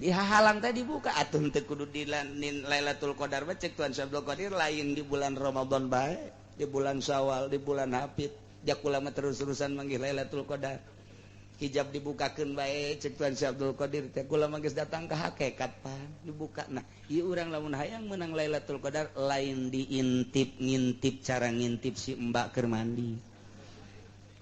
Jadi hahalang tadi dibuka atuh teu kudu di Lailatul Qadar mah cek Tuan Syekh Abdul Qadir lain di bulan Ramadan bae, di bulan Syawal, di bulan Hafid. Jakula mah terus-terusan manggih Lailatul Qadar. Hijab dibukakeun bae cek Tuan Syekh Abdul Qadir teh kula mah geus datang ka hakikat pan dibuka. Nah, ieu urang lamun hayang meunang Lailatul Qadar lain diintip ngintip cara ngintip si mbak keur mandi.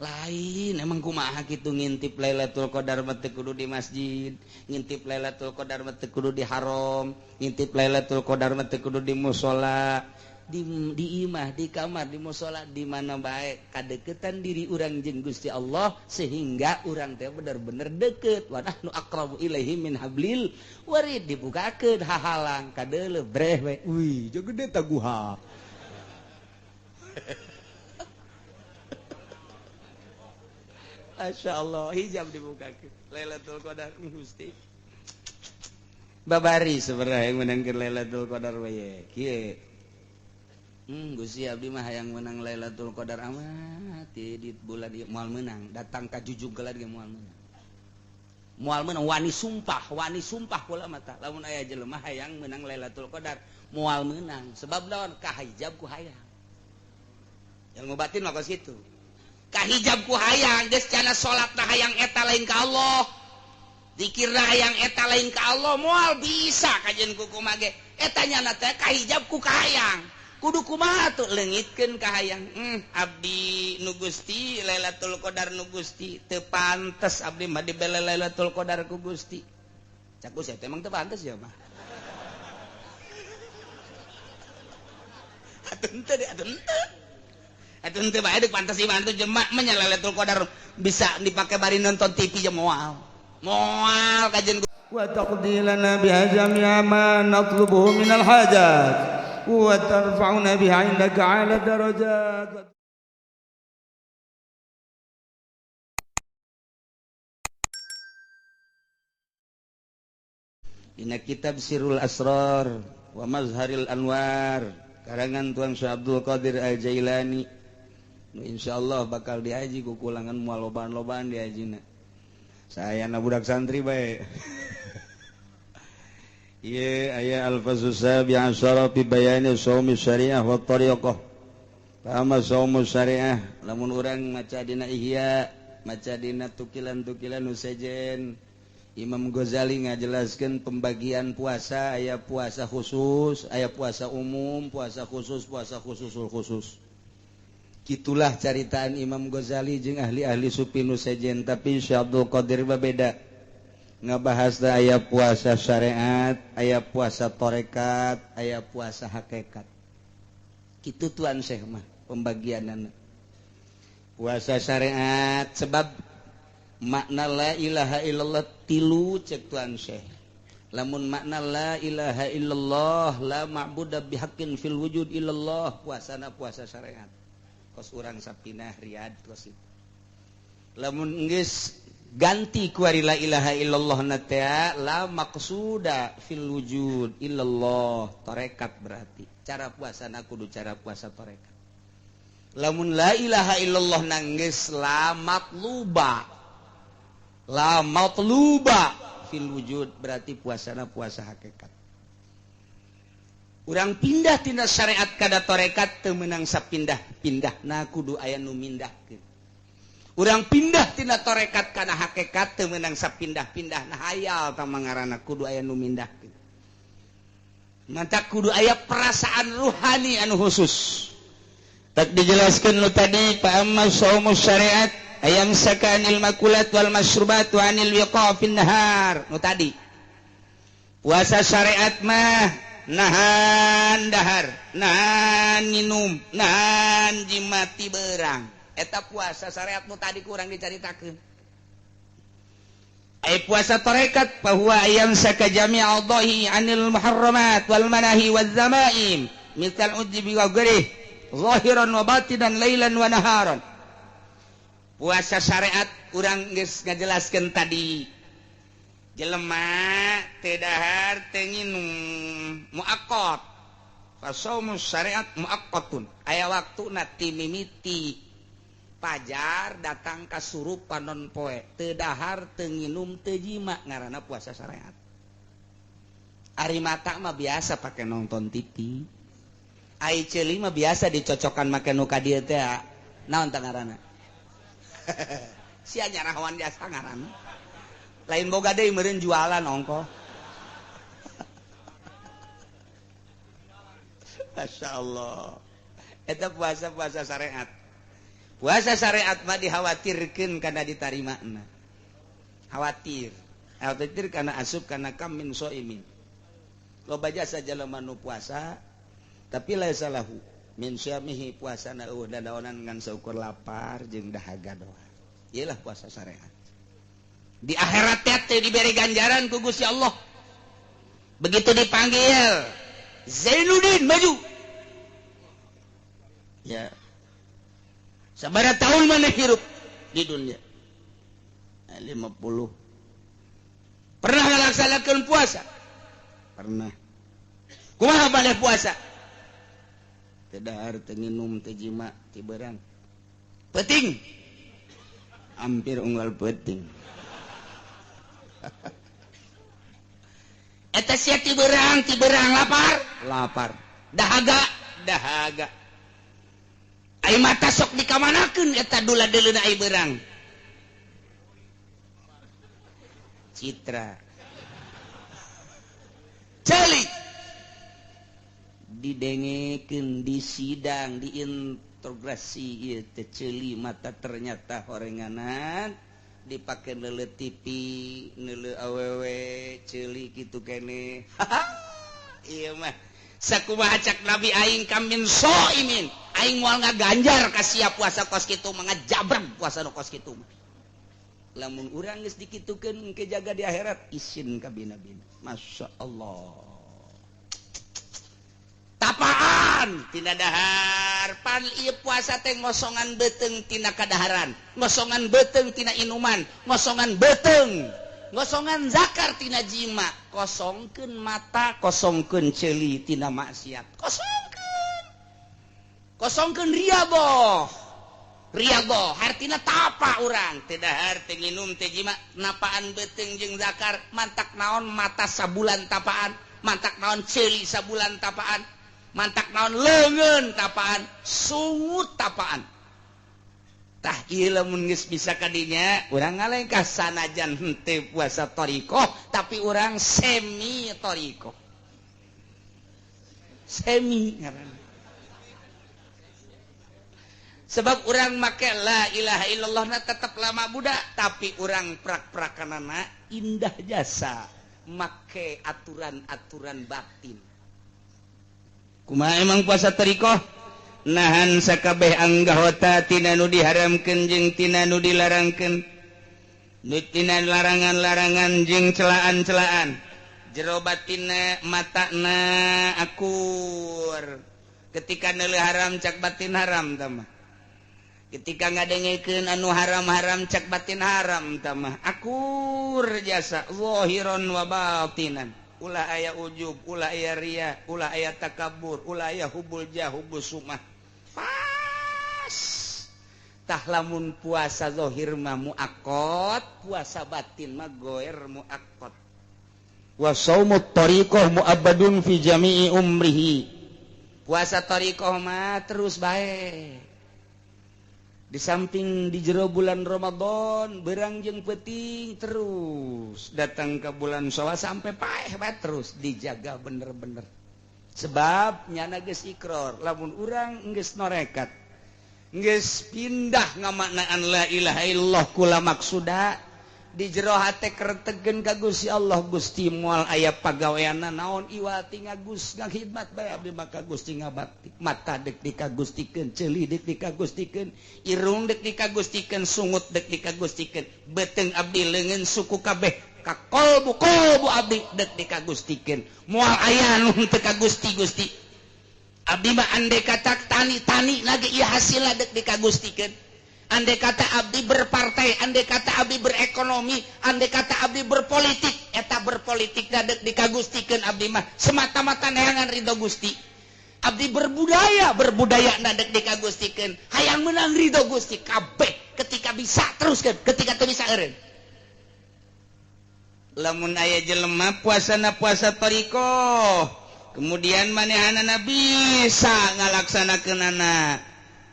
Lain emang kumaha kitu ngintip Lailatul Qadar mah teu kudu di masjid, ngintip Lailatul Qadar mah teu kudu di haram, ngintip Lailatul Qadar mah teu kudu di musala, di imah, di kamar, di musala, di mana bae kadeketan diri urang jeung Gusti Allah sehingga urang teh bener-bener deket. Wa nahnu aqrabu ilaihi min hablil warid dibukakeun hahalang kadeuleu breh we. Wih, jeung gede taguha. Masya Allah hijab dibukakeun Lailatul Qadar Gusti babari sebenarnya yang menangkeun Lailatul Qadar we kieu. Gusti abdi mah hayang menang Lailatul Qadar amat di bulan ieu moal meunang datang ka jujug gelar ge moal meunang. Moal meunang wani sumpah kula mah tah lamun aya jelema hayang meunang Lailatul Qadar moal meunang sebab naon ka hijab ku hayang. Ilmu batin mah kos kitu. Kahijab ku hayang geus cana salat na hayang eta lain ka Allah, zikir na hayang eta lain ka Allah, moal bisa kajeun ku kumaha ge eta nyana teh kahijab ku kahayang kudu kumaha tuh leungitkeun ka hayang. Abdi nu Gusti Lailatul Qadar nu Gusti teu pantes abdi mah dibele Lailatul Qadar ku Gusti. Cak Gusti emang teu pantes ya mah. Atuh henteu deui atuh henteu. Atuh henteu bae deuk pantes ieu mah atuh jelema mah nya Lailatul Qadar bisa dipake bari nonton TV jeung moal. Moal kajeun wa taqdi lana biha jami'a ma natlubuhu minal hajat wa tarfa'una biha 'indaka 'ala darajat. Dina kitab Sirrul Asrar wa Mazharil Anwar karangan Tuan Syekh Abdul Qadir Al-Jailani. Insyaallah bakal diaji ku kulangan moal lobaan-lobaan diajina. Saya na budak santri bae. Ieu aya al-faslu sabi asyara fi bayani shaumi syariah wa tariqah. Fa amma shaumu syariah lamun urang maca dina Ihya, maca dina tukilan-tukilan nu sejen Imam Ghazali ngajelaskeun pembagian puasa, aya puasa khusus, aya puasa umum, puasa khusus, puasa khususul khusus. Gitulah caritaan Imam Ghazali jeung ahli-ahli sufi nu sejen, tapi Syekh Abdul Qadir mah beda. Ngabahas aya puasa syariat, aya puasa tarekat, aya puasa hakikat. Kitu Tuan Syekh mah pembagianana. Puasa syariat sebab makna la ilaha illallah tilu cek Tuan Syekh. Lamun makna la ilaha illallah la ma'budu bihaqqin fil wujud illallah, puasana puasa syariat. Kos urang sapinah riad kos itu. Lamun geus ganti ku ari la ilaha illallah na teh la maqsuda fil wujud illallah, tarekat berarti. Cara puasana kudu cara puasa tarekat. Lamun la ilaha illallah nanggeus la matluba. La matluba fil wujud berarti puasana puasa hakikat. Urang pindah tina syariat kada tarekat teu meunang sapindah-pindah na kudu aya nu mindahkeun. Urang pindah tina tarekat kana hakikat teu meunang sapindah-pindah na hayal tah mangaranna kudu aya nu mindahkeun. Manta kudu aya perasaan ruhani anu khusus. Tak dijelaskeun nu tadi fa amma shaumu syariat ayam sakanil makulat wal masyrubat wa anil wiqafin nahar. Nu tadi puasa syariat mah nahan dahar, nahan minum, nahan jimati berang. Eta puasa syariat nu tadi kurang dicaritakeun. Ai puasa tarekat bahwa ayam saka jami'al dhahi anil muharramat wal manahi waz zamaim misal ujibi wa ghairihi zahiran wa batinan lailan wa naharan. Puasa syariat urang geus ngajelaskeun tadi. Jelema teu dahar teu nginum muaqqat. Fasaumu syariat muaqqatun. Aya waktuna ti mimiti pajar datang ka surup panon poe teu dahar teu nginum teu jima ngaranna puasa syariat. Ari mata mah biasa pakai nonton TV. Ai ceuli mah biasa dicocokkan make nu ka dieu teh. Naon teh ngaranna? Sia nyarahoan jasa ngaranna. Lain boga deui meureun jualan ongkoh. Masya Allah. Eta puasa-puasa syariat. Puasa syariat mah dikhawatirkeun kana ditarimana. Khawatir. Khawatir kana asup kana kam min soimin. Loba jasa jelema nu puasa tapi laisa lahu min syamihi puasana eueuh dadaonan ngan saukur lapar jeung dahaga doa. Ieu lah puasa syariat. Di akhirat teh diberi ganjaran ku Gusti Allah. Begitu dipanggil Zainuddin maju. Ya. Sabaraha tahun mana hirup di dunia? 50. Pernah ngalaksanakeun puasa? Pernah. Kumaha balik puasa? Teu dahar, teu nginum, teu jima, teu berang. Peuting. Hampir unggal peuting. Eta sia ti berang lapar, lapar. Dahaga, dahaga. Ai mata sok dikamanakeun eta dula deuleuna ai berang. Citra. Ceuli didengekeun di sidang diinterogasi ieu teh ceuli mata ternyata horenganan dipake neuleu TV neuleu awewe ceuli kitu keneh. Ieu mah sakumaha cak Nabi aing kamin soimin aing moal ngaganjar ka sia puasa kos kitu mah ngajabreg puasa nu kos kitu mah. Lamun urang geus dikitukeun engke jaga di akhirat isin ka bina-bina. Masya Allah. Tapaan tina dahar pan ieu puasa teh ngosongan beuteung tina kadaharan, ngosongan beuteung tina inuman, ngosongan beuteung, ngosongan zakar tina jima, kosongkeun mata, kosongkeun ceuli tina maksiat, kosongkeun. Kosongkeun riaboh. Riaboh hartina tapa urang teu dahar teu nginum teu jima, napaan beuteung jeung zakar, mantak naon mata sabulan tapaan, mantak naon ceuli sabulan tapaan, mantak naon leungeun tapaan, sungut tapaan. Tah ieu lamun geus bisa kadinya urang ngalengkah sanajan henteu puasa thariqah tapi urang semi thariqah. Semi ngaranna. Sebab urang make la ilaha illallah na tetep lama budak tapi urang prak-prakanana indah jasa make aturan-aturan batin. Kumaha emang puasa thariqah? Nahan sakabeh anggahota tina nu diharamkeun jeung tina nu dilarangkeun. Nu tina larangan-larangan jeung celaan-celaan. Jero batinna matana akur. Ketika neuleuh haram cak batin haram tah mah. Ketika ngadengekeun anu haram-haram cak batin haram tah mah. Akur jasa zahiran wa batinan. Ulah aya ujub, ulah aya ria, ulah aya takabur, ulah aya hubul jah, hubul sumah. Pas. Tah lamun puasa zahir mah muaqqat, puasa batin mah goer muaqqat. Wa shaumut tariqah muabbadun fi jami'i umrihi. Puasa tariqah mah terus bae. Di samping di jero bulan Ramadan berang jeung peuting terus datang ke bulan Syawal sampai paeh bae terus dijaga bener-bener. Sebab nyana geus ikrar lamun urang geus norekat geus pindah ngamaknaan la ilaha illallah kula maksuda di jero hate kertegen ka Gusti Allah. Gusti moal aya pagaweanna naon iwati ngagus ngakhidmat bae abdi maka Gusti ngabakti. Mata dek dikagustikeun, ceuli dek dikagustikeun, irung dek dikagustikeun, sungut dek dikagustikeun, beuteung abdi leungeun suku kabeh ka kolbu kolbu abdi dek dikagustikeun. Moal aya nu teu kagusti Gusti. Abdi mah andai kata tani-tani lagi ieu hasilna dek dikagustikeun. Andai kata abdi berpartai, andai kata abdi berekonomi, andai kata abdi berpolitik, eta berpolitik dek dikagustikeun abdi mah semata-mata neangan ridho Gusti. Abdi berbudaya, berbudaya dek dikagustikeun, hayang menang ridho Gusti kabeh ketika bisa teruskeun, ketika teu bisa eureun. Lamun aya jelema puasana puasa thariqah, kemudian manehanana bisa ngalaksanakeunana,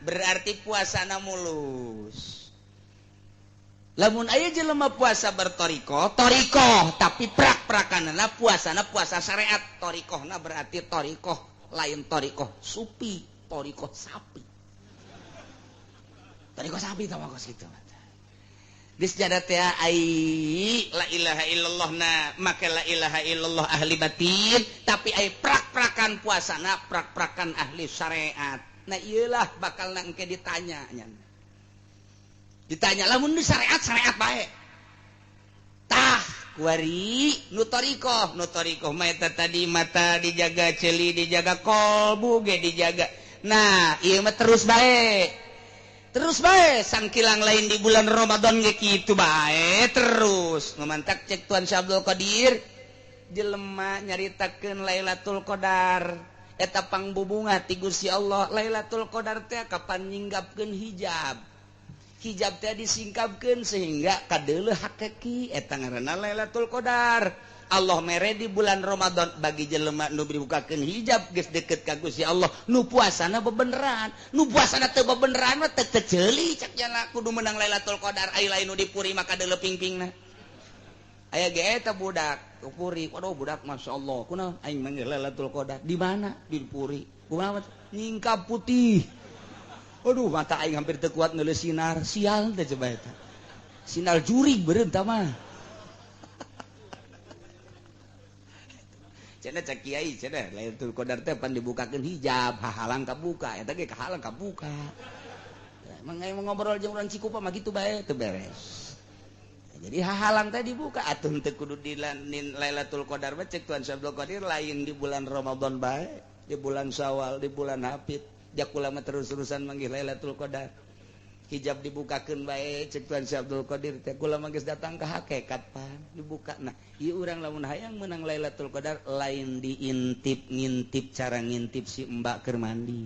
berarti puasana mulus. Lamun aya jelema puasa berthariqah, thariqah tapi prak-prakanana puasana puasa syariat, thariqahna berarti thariqah lain thariqah supi, thariqah sapi. Thariqah sapi tah kos kitu. Geus jada teh ai la ilaha illallah na make la ilaha illallah ahli batin, tapi ai prak-prakan puasana prak-prakan ahli syariat. Nah ieulah bakal engke ditanya nya. Ditanya lamun di syariat syariat bae. Tah kuari nu thariqah, nu thariqah mah eta tadi mata dijaga, ceuli dijaga, kolbu ge dijaga. Nah ieu mah terus bae. Terus bae sangkilang lain di bulan Ramadan ge kitu bae terus. Ngamantak cek Tuan Syekh Abdul Qadir jelema nyaritakeun Lailatul Qadar eta pangbubunga ti Gusti Allah. Lailatul Qadar teh kapan nyinggapkeun hijab. Hijab teh disingkapkeun sehingga kadeuleuh hakiki eta ngaranna Lailatul Qadar. Allah mere di bulan Ramadan bagi jelema nu dibukakeun hijab geus deket ka Gusti Allah, nu puasana bebeneran, nu puasana teu bebeneran mah teu ceuli cak jana kudu menang Lailatul Qadar. Ai lain nu dipuri maka deuleuh pingpingna. Aya ge eta budak puri, waduh budak masyaallah, kunaon aing manggil Lailatul Qadar di mana? Di puri. Kumaha nyingkap putih. Aduh mata aing hampir teu kuat neuleus sinar, sial teh coba eta. Sinar jurig beureum tah mah. Cenah cak kiai cenah Lailatul Qadar teh pan dibukakeun hijab, hahalang kabuka, eta ge kahalang kabuka. Emang aing ngobrol jeung urang Cikupa mah kitu bae teu beres. Jadi hahalang teh dibuka atuh teu kudu di Lailatul Qadar mah cek Tuan Syekh Abdul Qadir lain di bulan Ramadan bae, di bulan Syawal, di bulan Hafid. Jakula mah terus-terusan manggih Lailatul Qadar. Hijab dibukakeun bae cek Tuan Syekh Abdul Qadir teh kula mah geus datang ka hakikat pan dibuka. Nah, ieu urang lamun hayang meunang Lailatul Qadar lain diintip ngintip cara ngintip si mbak keur mandi.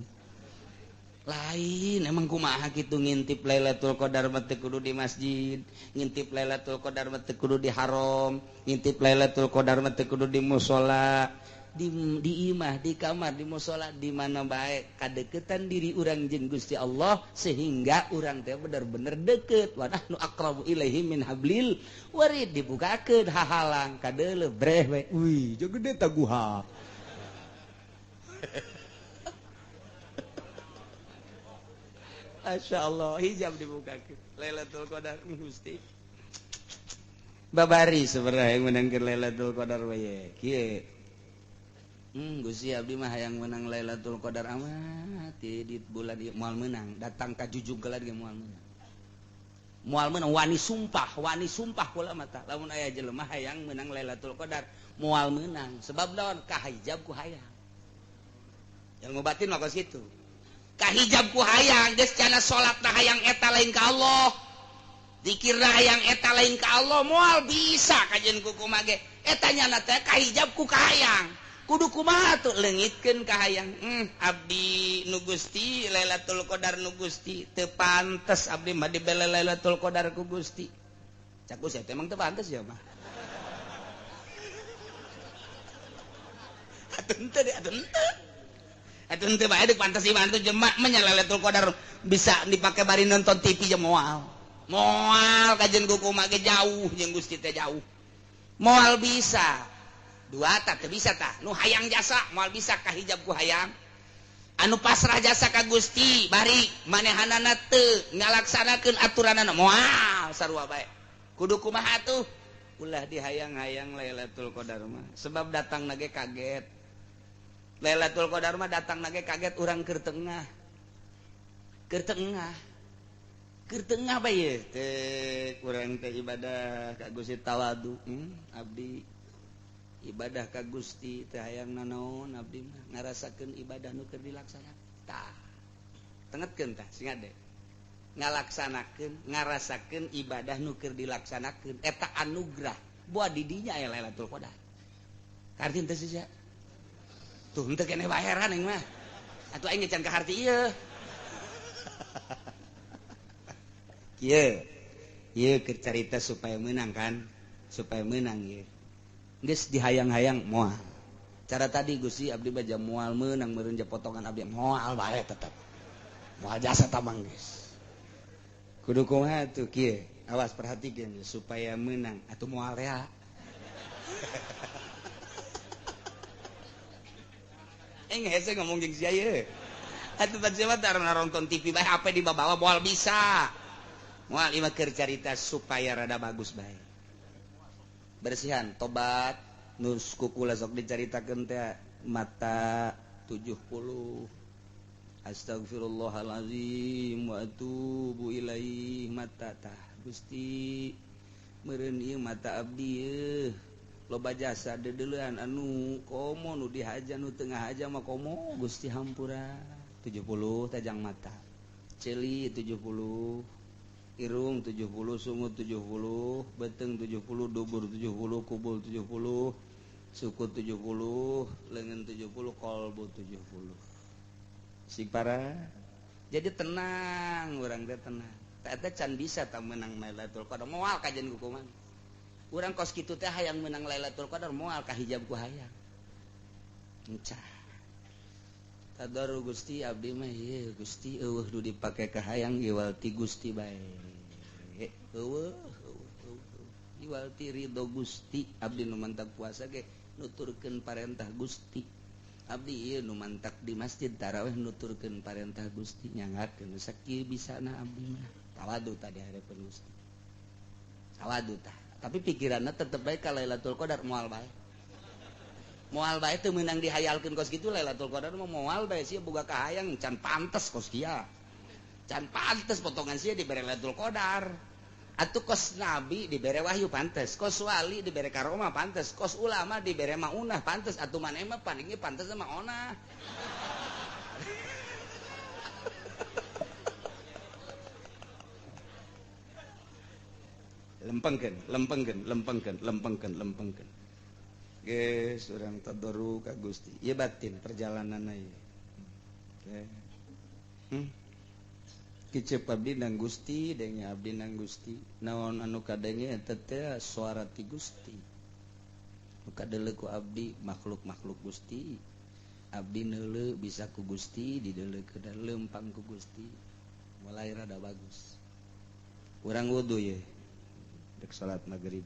Lain emang kumaha kitu ngintip Lailatul Qadar mah teu kudu di masjid, ngintip Lailatul Qadar mah teu kudu di haram, ngintip Lailatul Qadar mah teu kudu di musala. Di imah, di kamar, di musala, di mana bae kadeketan diri urang jeung Gusti Allah sehingga urang teh bener-bener deket. Wa nahnu aqrabu ilaihi min hablil warid dibukakeun hahalang kadeuleuh breh we. Wih, jeung gede taguha. Masya Allah, hijab dibukakeun Lailatul Qadar Gusti. Babari sebenarnya yang meunangkeun Lailatul Qadar we kieu. Gusti abdi mah hayang menang Lailatul Qadar amat di bulan ieu moal meunang, datang ka jujug gelar ge moal meunang. Moal meunang wani sumpah kula mah tah. Lamun aya jelema hayang meunang Lailatul Qadar moal meunang sebab naon kahijab ku hayang. Ilmu batin mah kos kitu. Kahijab ku hayang geus cana salatna hayang eta lain ka Allah. Zikirna hayang eta lain ka Allah moal bisa kajeun ku kumaha ge. Eta nyana teh kahijab ku kahayang. Kudu kumaha tuh leungitkeun ka hayang. Abdi nu Gusti Lailatul Qadar nu Gusti teu pantes abdi mah dibele Lailatul Qadar ku Gusti. Cak Gusti teh emang teu pantes ya mah. Atuh henteu deh, atuh henteu. Atuh henteu bae deuk pantes ieu mah atuh jemak mah nya Lailatul Qadar bisa dipake bari nonton TV jeung moal. Moal kajeun ku kumaha ge jauh jeung Gusti teh jauh. Moal bisa. Dua tak bisa tah nu hayang jasa moal bisa kahijab ku hayang anu pasrah jasa ka Gusti bari manehanana teu ngalaksanakeun aturanana moal sarua bae kudu kumaha tuh ulah dihayang-hayang Lailatul Qadar mah sebab datang nage kaget Lailatul Qadar mah datang nage kaget urang keur tengah keur tengah bae teh urang teh ibadah ka Gusti tawadu abdi ibadah ka Gusti teh hayang nanaon abdi mah ngarasakeun ibadah nu keur dilaksanakeun tah tengetkeun tah sing ade ngalaksanakeun ngarasakeun ibadah nu keur dilaksanakeun eta anugerah buat didinya aya Lailatul Qadar karti teh sia tuh henteu keneh baheran aing mah atuh aing can kaharti ieu kieu ieu keur carita supaya meunang kan Supaya menang ye. Geus dihayang-hayang moal. Cara tadi Gusti abdi baja moal meunang meureun potongan abdi moal bae tetep. Moal jasa tamang geus. Kudu kumaha tuh kieu? Awas perhatikan supaya menang atau moal rea. Hese ngomong jeung sia ye. Atuh pan sia mah tara nonton TV bae HP dibawa moal bisa. Moal ieu mah keur carita supaya rada bagus bae. Bersihan tobat nus kukula sok dicaritakeun teh mata 70. Astagfirullahalazim wa atubu ilaih mata tah Gusti meureun ieu mata abdi yeuh. Loba jasa dedeulean anu komo nu dihaja nu tengah haja mah komo Gusti hampura 70 tajang mata ceuli 70 irung 70 sungut 70 beteng 70 dubur 70 kubul 70 suku 70 lengan 70 kolbu 70 si para jadi tenang urang teh tenang eta can bisa tah meunang Lailatul Qadar moal kajian hukuman. Urang kos kitu teh hayang menang Lailatul Qadar moal ka hijab ku hayang. Encah. Tadaru Gusti abdi mah ieu Gusti eueuh nu dipake ka hayang iwal ti Gusti bae. Eueuh iwal ti ridho Gusti abdi nu mantak puasa ge nuturkeun parentah Gusti. Abdi ieu nu mantak di masjid tarawih nuturkeun parentah Gusti nyangakeun sakieu bisana abdi mah. Tawadu tadi hareupeun Gusti. Tawadu tah. Tapi pikirannya tetep baik ka Lailatul Qadar moal bae. Moal bae teu meunang dihayalkeun kos kitu Lailatul Qadar mah moal bae sia boga kahayang can pantes kos kieu. Can pantes potongan sia dibere Lailatul Qadar. Atuh kos nabi dibere wahyu pantes, kos wali dibere karomah pantes, kos ulama dibere maunah pantes, atuh maneh mah palingnya pantes sama onah. Lempengkeun, lempengkeun, lempengkeun, lempengkeun, lempengkeun. Geus urang tadaru ka Gusti. Ieu batin perjalananna ieu. Kicep abdi nang Gusti, denge abdi nang Gusti. Naon anu kadenge eta teh suara ti Gusti. Nu kadeuleu ku abdi makhluk-makhluk Gusti. Abdi neuleu bisa ku Gusti, dideuleu ke lempang ku Gusti. Mulai rada bagus. Urang wudu ye. Dek salat maghrib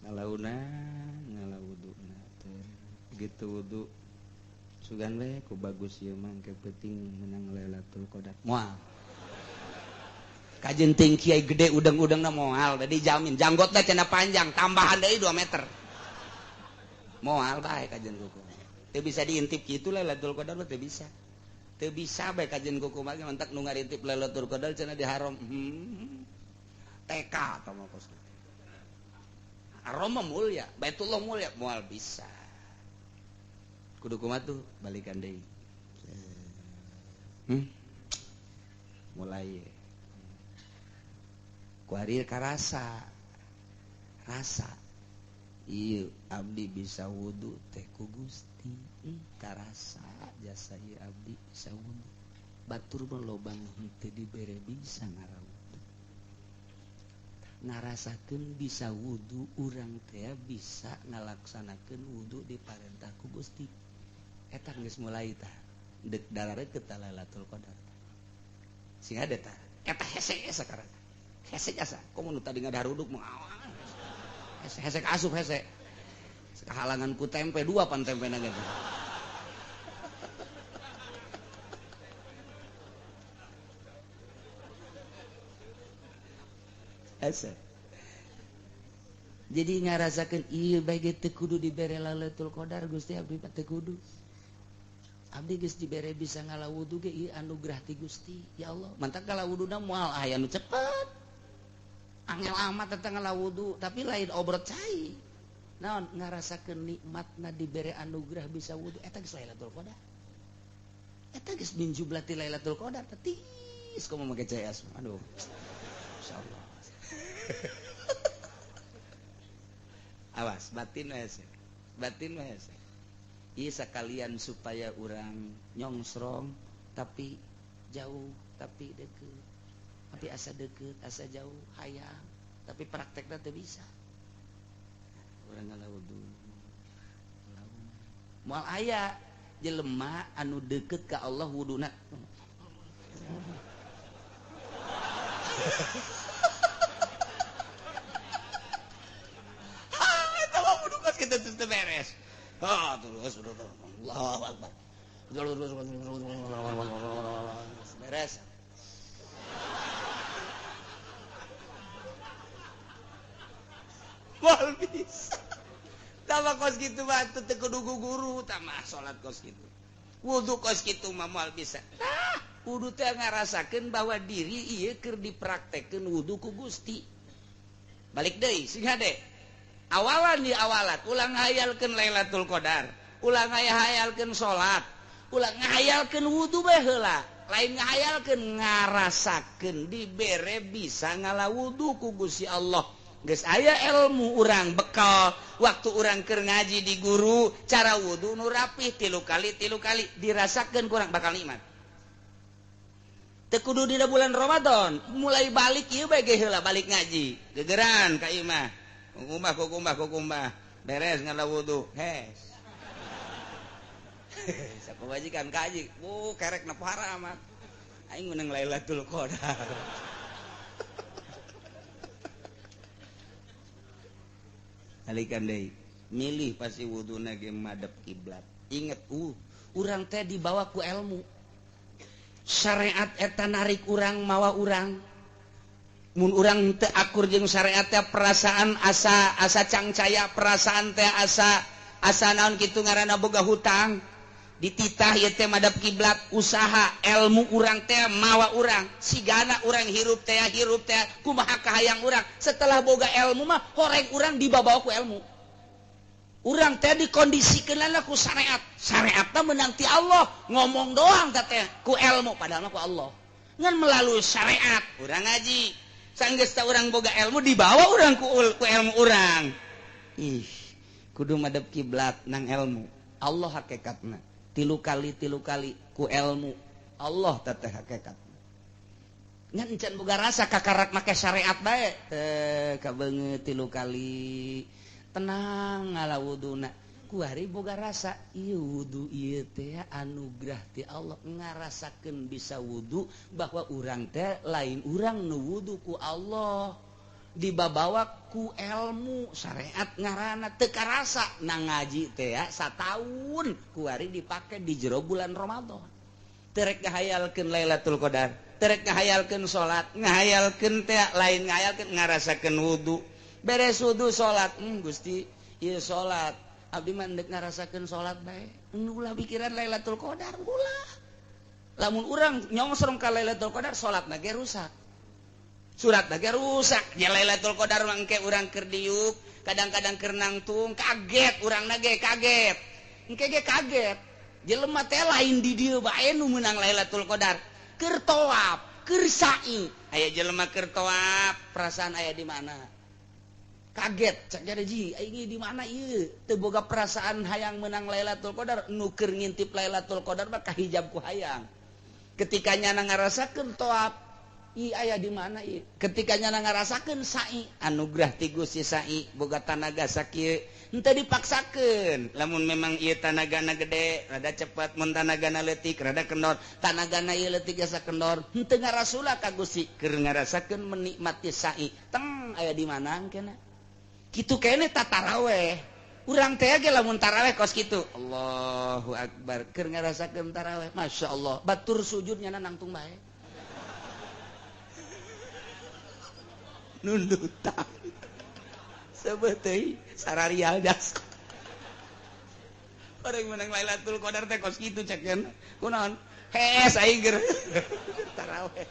ngalauna ngalawuduna teh gitu wudu sugan we ku bagus ieu mah ke penting menang Lailatul Qadar moal kajen ting kiai gede udang-udangna moal tadi jamin janggotna cenah panjang tambahan deui 2 meter moal bae kajen kuku teu bisa diintip kitu Lailatul Qadar mah teu bisa bae kajen kuku mah mantak nu ngarintip Lailatul Qadar cenah diharam TK atau mau kos aroma mulia, Baitullah mulia, moal bisa. Kudu kumaha tuh balikan deui. Mulai. Kuari karasa. Rasa. Ieu abdi bisa wudu teh ku Gusti. Karasa jasa ieu abdi bisa wudu. Batur mah loba nu henteu dibere bisa ngarawudu. Ngarasakeun bisa wudu urang teh bisa ngalaksanakeun wudu di parentah ku Gusti. Eta geus mulai tah deuk darareut ka Lailatul Qadar. Sing ada tah eta hese sakarang. Hese jasa komo nu tadi ngadaruduk mah hese hese asup hese. Kahalangan ku tempe dua pan tempena ge. Asa. Jadi ngarasakeun ieu bae ge teu kudu dibere Lailatul Qadar Gusti abdi mah teu kudu. Abdi geus dibere bisa ngalawudu ge ieu anugerah ti Gusti. Ya Allah, mantak ngalawuduna moal aya nu cepet. Angel amat tentang ngalawudu, tapi lain obrot cai. Naon ngarasakeun nikmatna dibere anugerah bisa wudu eta geus Lailatul Qadar. Eta geus min jublati Lailatul Qadar tetis komo make CS. Aduh. Insyaallah. Awas batin hese. Batin hese. Ieu sakalian supaya urang nyongsrong tapi jauh tapi deket. Tapi asa deket, asa jauh hayang, tapi praktekna teu bisa. Urang ngala wudu. Moal aya jelema anu deket ka Allah wuduna. Ha, eta mah wudu kos kitu terus teu beres. Ha, terus Allahu akbar. Beres. Moal bisa. Tama kos kitu mah teu kudu guru, tama salat kos kitu. Wudu kos kitu mah moal bisa. Tah, wudu teh ngarasakeun bahwa diri ieu keur dipraktekkeun wudu ku Gusti. Balik deui sing hade. Awalan di awalat ulah ngahayalkeun Lailatul Qadar, ulah ngahayalkeun salat, ulah ngahayalkeun wudu bae heula. Lain ngahayalkeun ngarasakeun dibere bisa ngala wudu ku Gusti Allah. Geus aya ilmu urang bekal waktu urang keur ngaji di guru cara wudu nu rapih tilu kali dirasakeun kurang bakal nikmat. Teu kudu dina bulan Ramadan, mulai balik ieu bae ge heula balik ngaji. Gegeran ka imah. Kukumbah kukumbah kukumbah. Beres ngala wudu. Hes. Sakewajikan kaji. Bu kerek na pohara amat. Aing meunang Lailatul Qadar. Balikan deui. Milih pasti wuduna ge madep kiblat. Inget urang teh dibawa ku ilmu. Syariat eta narik urang mawa urang. Mun urang teu akur jeung syariat teh perasaan asa asa cangcaya, perasaan teh asa asa naon kitu ngaranna boga hutang. Dititah ieu teh madep kiblat, usaha ilmu urang teh mawa urang. Sigana urang hirup teh kumaha kahayang urang. Setelah boga ilmu mah horeng urang dibabawa ku ilmu. Urang teh dikondisikeunana ku syariat. Syariatna meunang ti Allah, ngomong doang teh ku ilmu padahal mah ku Allah. Ngan melalui syariat urang ngaji. Sanggeus teh urang boga ilmu dibawa urang ku ilmu urang. Ih, kudu madep kiblat nang ilmu. Allah hakikatna. Tilu kali ku ilmu Allah teteh hakikat ngan encan boga rasa kakarak make syariat bae teh kabeungeut tilu kali tenang ngala wuduna kuari boga rasa ieu wudu ieu teh anugerah ti Allah ngarasakeun bisa wudu bahwa urang teh lain urang nu wudu ku Allah dibabawa ku ilmu syariat ngaranna teu karasa na ngaji teh sataun kuari dipake di jero bulan Ramadan. Terek ngahayalkeun Lailatul Qadar, terek ngahayalkeun salat, ngahayalkeun teh lain ngahayalkeun ngarasakeun wudu. Beres wudu salat, Gusti ieu salat abdi mah endek ngarasakeun salat bae. Ulah pikiran Lailatul Qadar ulah. Lamun urang nyongsrong ka Lailatul Qadar salatna ge rusak. Surat lagi rusak ya Lailatul Qadar mangke urang keur diuk kadang-kadang keur nangtung kaget urang nage kaget engke ge kaget jelema teh lain di dieu bae nu meunang Lailatul Qadar keur tawaf keur sa'i aya jelema keur tawaf perasaan aya di mana kaget cak jadi ji aing di mana ieu teu boga perasaan hayang meunang Lailatul Qadar nu keur ngintip Lailatul Qadar mah kahijab ku hayang ketika nyana ngarasakeun tawaf I aya di mana i ketika nyana ngarasakeun sa'i anugerah ti Gusti sa'i boga tanaga sakieu henteu dipaksakeun lamun memang ieu tanagana gede rada cepat mun tanagana leutik rada kendor tanagana ieu leutik jasa kendor henteu ngarasula ka Gusti keur ngarasakeun menikmati sa'i teng aya di mana engkena kitu keneh tataraweh urang teh ge lamun taraweh kos kitu Allahu akbar keur ngarasakeun taraweh masyaallah batur sujud nyana nangtung bae nundutan sebetulnya sararial das orang menang Lailatul Qadar teh kos kitu cek kunaon hees aing ger taraweh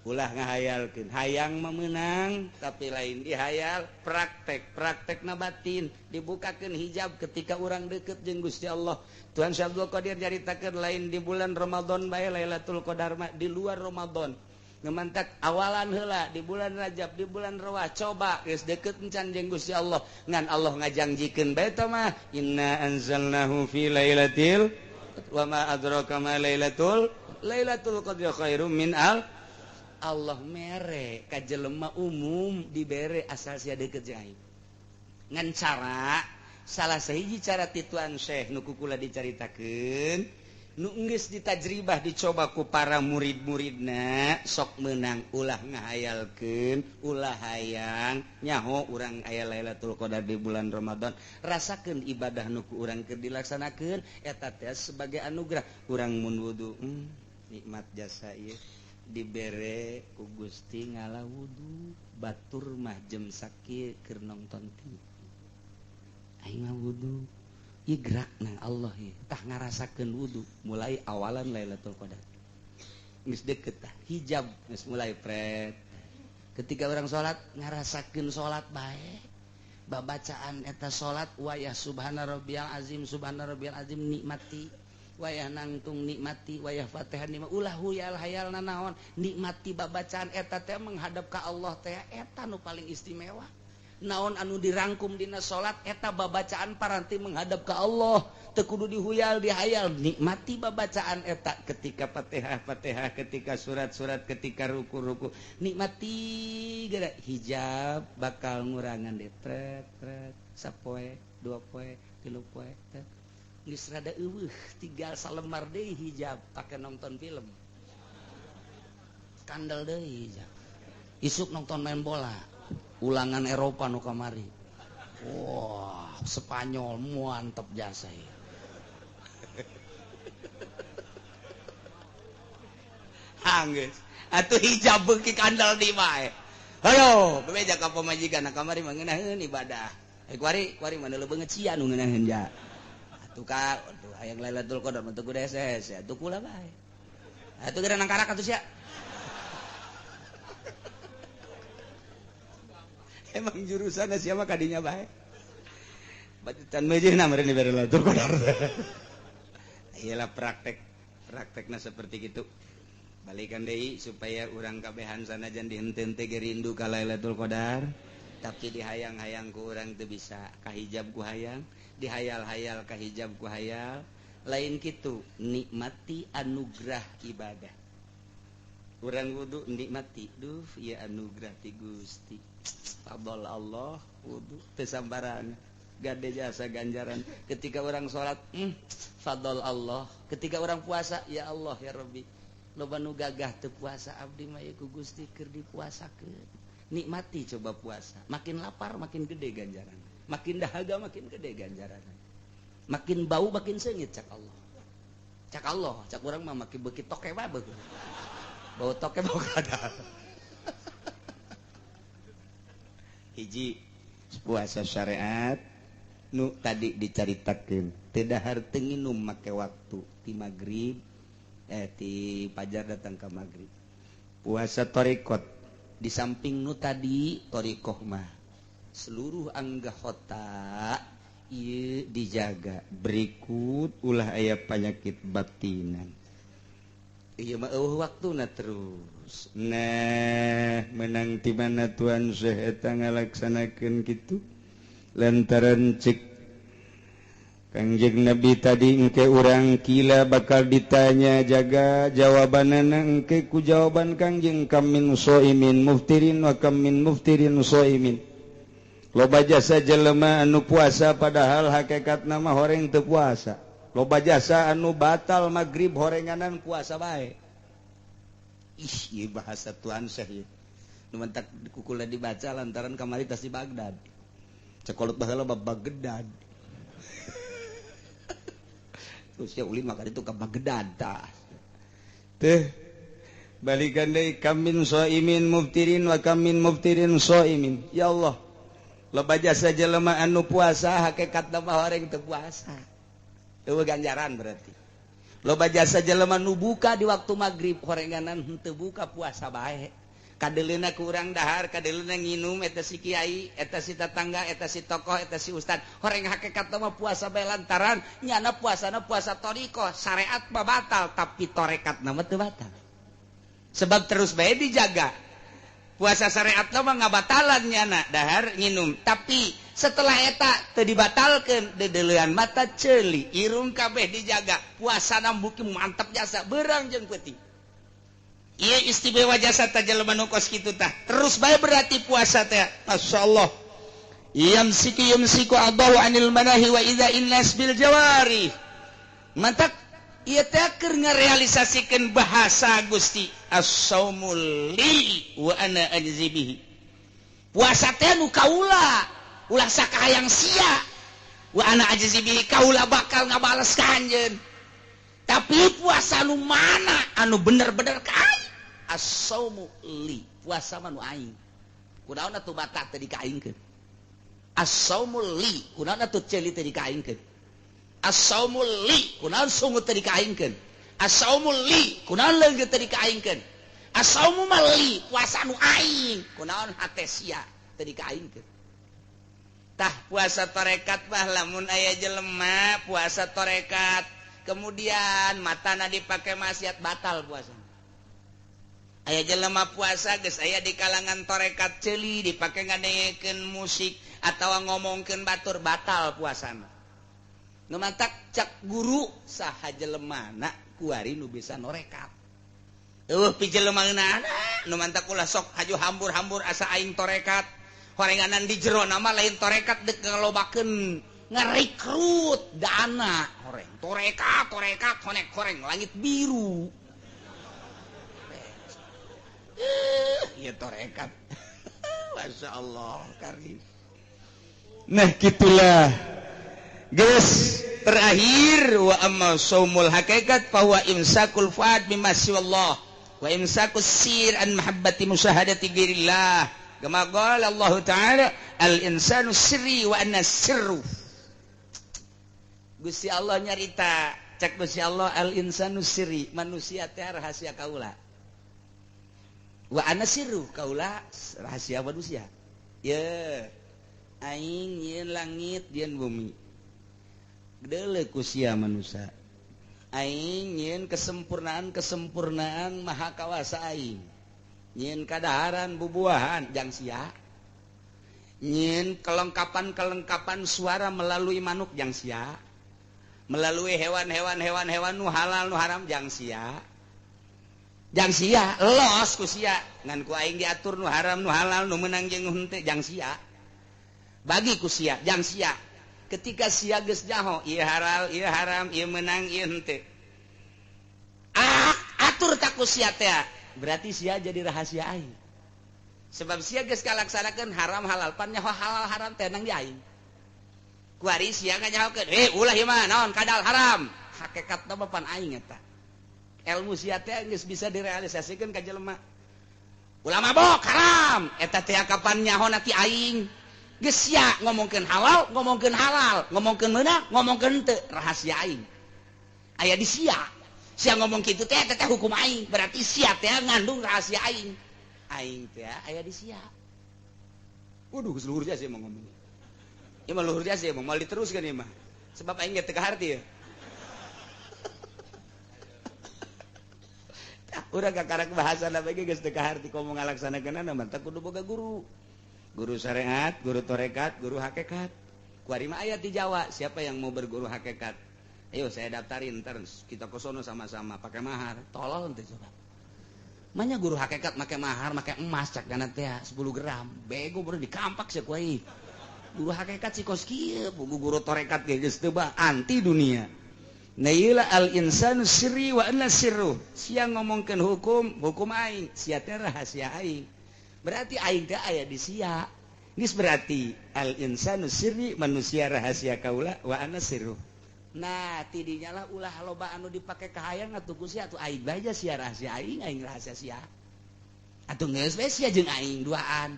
ulah ngahayalkeun hayang memenang tapi lain dihayal praktek praktekna batin dibukakeun hijab ketika urang deket jeung Gusti Allah. Tuhan Syekh Abdul Qadir nyaritakeun lain di bulan Ramadan bae Lailatul Qadar mah di luar Ramadan ngemantak awalan heula di bulan Rajab di bulan Rawah coba geus deket encan jeung Gusti Allah ngan Allah ngajangjikeun bae teh mah inna anzalnahu fi lailatul wa ma adraka ma lailatul lailatul qadri khairum min al Allah mere ka jelema umum dibere asal sia deukeut jeung aing. Ngan cara salah sahiji cara tituan Syekh nu kukula dicaritakeun nu geus ditajribah dicoba ku para murid-muridna sok meunang ulah ngahayalkeun ulah hayang nyaho urang aya Lailatul Qadar di bulan Ramadan rasakeun ibadah nu ku urang keur dilaksanakeun eta teh sebagai anugerah urang mun wudu nikmat jasa ieu dibere ku Gusti ngala wudu batur mah jem sakieu keur nonton TV aing mah wudu ieu gerak nang Allah ieu tah ngarasakeun wudu mulai awalan Lailatul Qadar geus deket tah hijab geus mulai pret ketika orang salat ngarasakeun salat bae babacaan eta salat wayah subhana rabbiyal azim subhana rabbiyal azim nikmati wayah nangtung nikmati wayah Fatihah nikmat ulah huyal hayal nanaon nikmati babacaan eta teh menghadap ka Allah teh eta nu paling istimewa naon anu dirangkum dina salat eta babacaan paranti menghadap ka Allah teu kudu dihuyal dihayal nikmati babacaan eta ketika Fatihah Fatihah ketika surat-surat ketika ruku-ruku nikmati geura hijab bakal ngurangan deh tret tret sapoe dua poe tilu poe teh geus rada eueuh tinggal salembar deui hijab pake nonton film kandel deui hijab isuk nonton main bola ulangan Eropa nu kamari wah Spanyol mantep jasa ya. Hanggeus atuh hijab beuki kandel di bae hayo bebeja ka pamajikan kamari mah ngeunaheun ibadah kuari kuari mah leubeung cia nu ngeunaheun ja atuh ka atuh hayang Lailatul Qadar mah teu kudu hese atuh kula bae atuh geura nangkarak atuh sia. Emang jurusanna siapa kadinya bae batutan meujeuhna meureun dibere Lailatul Qadar. Iyalah praktek praktekna seperti gitu. Balikan deui supaya urang kabehan sanajan dihenteu teh rindu ka Lailatul Qadar tapi dihayang-hayang ku urang teu bisa kahijab ku hayang dihayal-hayal kahijab ku hayal lain kitu nikmati anugerah ibadah urang wudu nikmati duh ieu anugerah ti Gusti fadl Allah wudu teu sambaran gade jasa ganjaran ketika orang salat fadl Allah ketika orang puasa ya Allah ya Rabbi loba nu gagah teu puasa abdi mah ieu ku Gusti keur dipuasakeun nikmati coba puasa makin lapar makin gede ganjaran makin dahaga makin gede ganjaran makin bau makin seungit cak Allah cak urang mah makin beuki toke bae bau toke bau kadal. Hiji puasa syariat nu tadi dicaritakeun teu dahar teu nginum make waktu ti magrib ti fajar datang ka magrib. Puasa thariqat di samping nu tadi thariqah mah seluruh anggota ieu dijaga berikut ulah aya penyakit batinan. Ieu mah eueuh waktuna terus. Nah, menang ti mana Tuan Syekh eta ngalaksanakeun kitu? Lantaran cek Kangjeng Nabi tadi engke urang kila bakal ditanya jaga jawabanana engke ku jawaban Kangjeng kam min shaimin muftirin wa kam min muftirin shaimin. Loba jasa jelema anu puasa padahal hakikatna mah horeng teu puasa. Loba jasa anu batal magrib horenganan puasa bae. Ih, ieu bahasa Tuan Syekh ieu. Nu mentak kukula dibaca lantaran kamari tas di Baghdad. Cekolot baheula bab Baghdad. Terus ya ulin maka itu ke Baghdad tah. Teh balikan deui kamin shaimin muftirin wa kamin muftirin shaimin. Ya Allah. Loba jasa jelema anu puasa hakikatna mah horeng teu puasa. Eueuh ganjaran berarti. Loba jasa jelema nu buka di waktu magrib horenganan henteu buka puasa bae. Kadeleuna ku urang dahar, kadeleuna nginum eta si kiai, eta si tetangga, eta si tokoh, eta si ustad. Horeng hakikatna mah puasa bae lantaran nyana puasana puasa thariqah, syariat mah batal tapi tarekatna mah teu batal. Sebab terus bae dijaga. Puasa syariat mah ngabatalan nyana dahar nginum, tapi setelah eta teu dibatalkeun deudeulean mata ceuli, irung kabeh dijaga, puasana buki mantep jasa beurang jeung peuting. Ieu istimewa jasa tah jelema nu kos kitu tah. Terus bae berarti puasa teh. Masyaallah. Yamsiku yumsiku adahu anil manahi wa idza innas bil jawari. Mantak ieu teh keur ngarealisasikeun bahasa Gusti as-saumul li wa ana ajzi bihi. Puasa teh nu kaula, ulah sakahayang sia. Wa ana ajzi bihi, kaula bakal ngabales ka anjeun. Tapi puasa nu mana anu bener-bener ka aing? As-saumu li, puasa mah nu aing. Kunaon atuh mata teh dikaingkeun? As-saumu li, kunaon atuh ceuli teh dikaingkeun? As-saumu li, kunaon sungut teh dikaingkeun? As-saumu li, kunaon leungeut teh dikaingkeun? As-saumu mah li, puasa nu aing, kunaon hate sia teh dikaingkeun? Tah puasa tarekat mah lamun aya jelema puasa tarekat kemudian matana dipake maksiat batal puasa. Aya jelema puasa geus aya di kalangan tarekat ceuli dipake ngadengekeun musik atawa ngomongkeun batur batal puasana. Nu mantak cak guru saha jelemana kuari nu bisa norekat. Eueuh pijelema ngeunana nu mantak ulah sok haju hambur-hambur asa aing torekat. Horenganan di jero nama lain torekat dek ngalobakeun ngarekrut dana horeng torekat torekat honek horeng langit biru. Ya torekat. Masya Allah karim. Nah gitulah guys. Terakhir wa amma saumul hakikat fa huwa imsakul fuad mimma siwallah wa imsakus sir an mahabbati musyahadati ghairillah kama qala Allah ta'ala al insanu sirri wa anna sirru. Gusti Allah nyarita cek Gusti Allah al insanu sirri, manusia teh rahasia kaula. Wa ana sirru, kaula rahasia manusia. Ye aing yeun langit yeun bumi. Deuleu ku sia manusia. Aing nyeun kesempurnaan-kesempurnaan maha kawasa aing. Nyeun kadaharan bubuahan jang sia. Nyeun kelengkapan-kelengkapan suara melalui manuk jang sia. Melalui hewan-hewan hewan-hewan nu halal nu haram jang sia. Jang sia los ku sia ngan ku aing diatur nu haram nu halal nu meunang jeung nu henteu jang sia. Bagi ku sia jang sia. Ketika sia geus nyaho ieu halal ieu haram ieu meunang ieu henteu. Ah, atur tak ku sia teh. Berarti sia jadi rahasia aing. Sebab sia geus kalaksanakeun haram halal pan nyaho halal haram teh nang di aing. Kuari sia nganyahokeun, "Eh, ulah ieu mah naon kadal haram." Hakikatna mah pan aing eta. Ilmu sia teh geus bisa direalisasikeun ka jelema. Ulah mabok haram, eta teh kapan nyaho ti aing. Geus sia ngomongkeun halal, ngomongkeun halal, ngomongkeun meunang, ngomongkeun henteu, rahasia aing. Aya di sia. Sia ngomong kitu teh teh hukum aing, berarti sia teh ngandung rahasia aing. Aing teh aya di sia. Waduh, geus luhur sia mah ngomong. Ieu mah luhur sia mah moal diteruskeun ieu mah. Sebab aing ge teu kaharti ya. Urang kakarak bahasa bae geus teu kaharti komo ngalaksanakeunana mah teh kudu boga guru. Guru syariat, guru torekat, guru hakikat. Kuari mah aya di Jawa, siapa yang mau berguru hakikat? Ayo saya daftarin ntar kita ke sono sama-sama pakai mahar. Tolol teh coba. Manya guru hakikat make mahar, make emas cak dana teh 10 gram. Bego baru dikampak sia kuai. Guru hakikat si kos kieu, guru torekat ge geus teu bah anti dunia. Nah ieu lah al insanu sirri wa anna sirru. Sia ngomongkeun hukum, hukum aing, sia teh rahasia aing. Berarti aing teh aya di sia. Geus berarti al insanu sirri, manusia rahasia kaula wa ana sirru. Nah, tidinya lah ulah loba anu dipake kahayang atuh ku sia atuh aing bae sia rahasia aing, aing rahasia sia. Atuh geus we sia jeung aing duaan.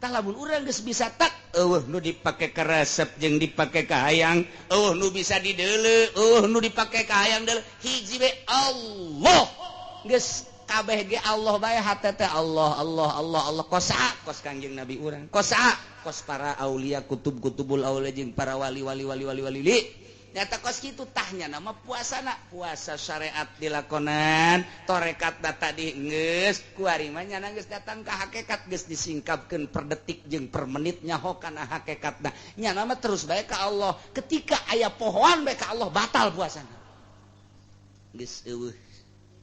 Tah lamun urang geus bisa tak eueuh nu dipake karesep jeung dipake kahayang, eueuh nu bisa dideuleu, eueuh nu dipake kahayang deuleu, hiji we Allah. Geus kabeh ge Allah bae hate teh Allah Allah Allah Allah kos kos Kangjeng Nabi urang kos kos para aulia kutub-kutubul aulia jeung para wali wali wali wali wali li nyata kos kitu tahnya nama puasana puasa syariat dilakonan torekat tadi geus kuari mah nyana geus datang ka hakikat geus disingkapkeun per detik jeung per menit nyaho kana hakikatna nyana mah terus bae ka Allah ketika aya pohoan bae ka Allah batal puasana geus eueuh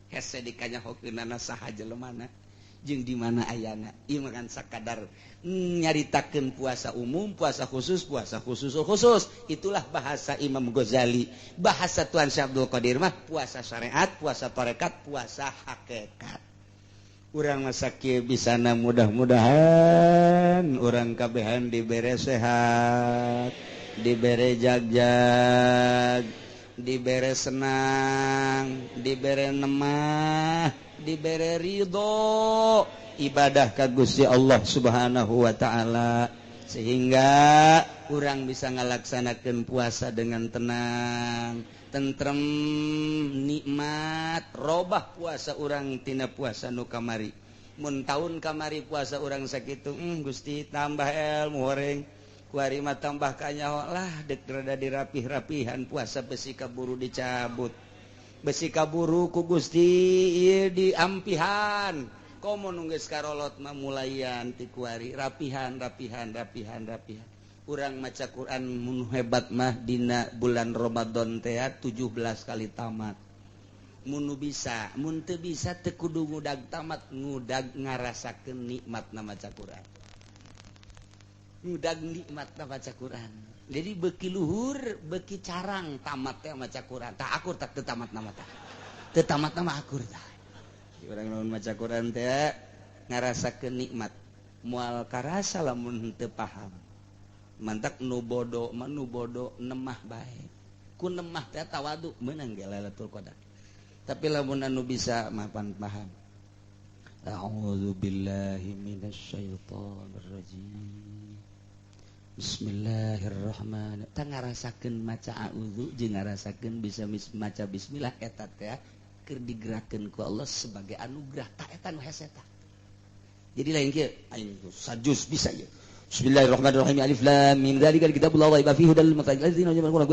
Hese dikanyahokeunana saha jelemana jeung di mana ayana. Ieu mah kan sakadar nyaritakeun puasa umum, puasa khusus, puasa khusus khusus. Itulah bahasa Imam Ghazali. Bahasa Tuan Syekh Abdul Qadir mah puasa syariat, puasa tarekat, puasa hakikat. Urang masa kieu bisana mudah-mudahan urang kabehan dibere sehat, dibere jagjag, dibere senang, dibere nemah, dibere ridho ibadah ka Gusti Allah Subhanahu wa taala, sehingga urang bisa ngalaksanakeun puasa dengan tenang, tentrem, nikmat. Robah puasa urang tina puasa nu kamari. Mun taun kamari puasa urang sakitu, Gusti tambah ilmu horeng, kuari mah tambah kanyaho lah, dek rada dirapih-rapihan puasa besi kaburu dicabut. Besi kaburu ku Gusti ieu diampihan. Komo nu geus karolot mah mulayan ti kuari rapihan rapihan rapihan rapihan. Urang maca Quran mun hebat mah dina bulan Ramadan teh 17 kali tamat. Mun nu bisa, mun teu bisa teu kudu ngudag tamat, ngudag ngarasakeun nikmatna maca Quran. Ngudag nikmatna maca Quran. Jadi beki luhur, beki carang tamat teh maca Quran. Tah akur tak teu tamat nama tah. Teu tamat nama akur tah. Urang lamun maca Quran teh ngarasakeun nikmat. Moal karasa lamun teu paham. Mantak nu bodo mah nu bodo nemah bae. Ku nemah teh tawadu meunang ge Lailatul Qadar. Tapi lamun anu bisa mah pan paham. A'udzu billahi minasyaitonir rajim. Bismillahirrahmanirrahim. Tah ngarasakeun maca a'udzu jeung ngarasakeun bisa maca bismillah eta teh keur digerakkeun ku Allah sebagai anugerah. Tah eta nu hese tah. Jadi lain kieu aing sajus bisa ieu. Bismillahirrahmanirrahim. Alif lam mim dzalikal kitabul la raiba fihi hudal lil muttaqin alladzina yu'minuna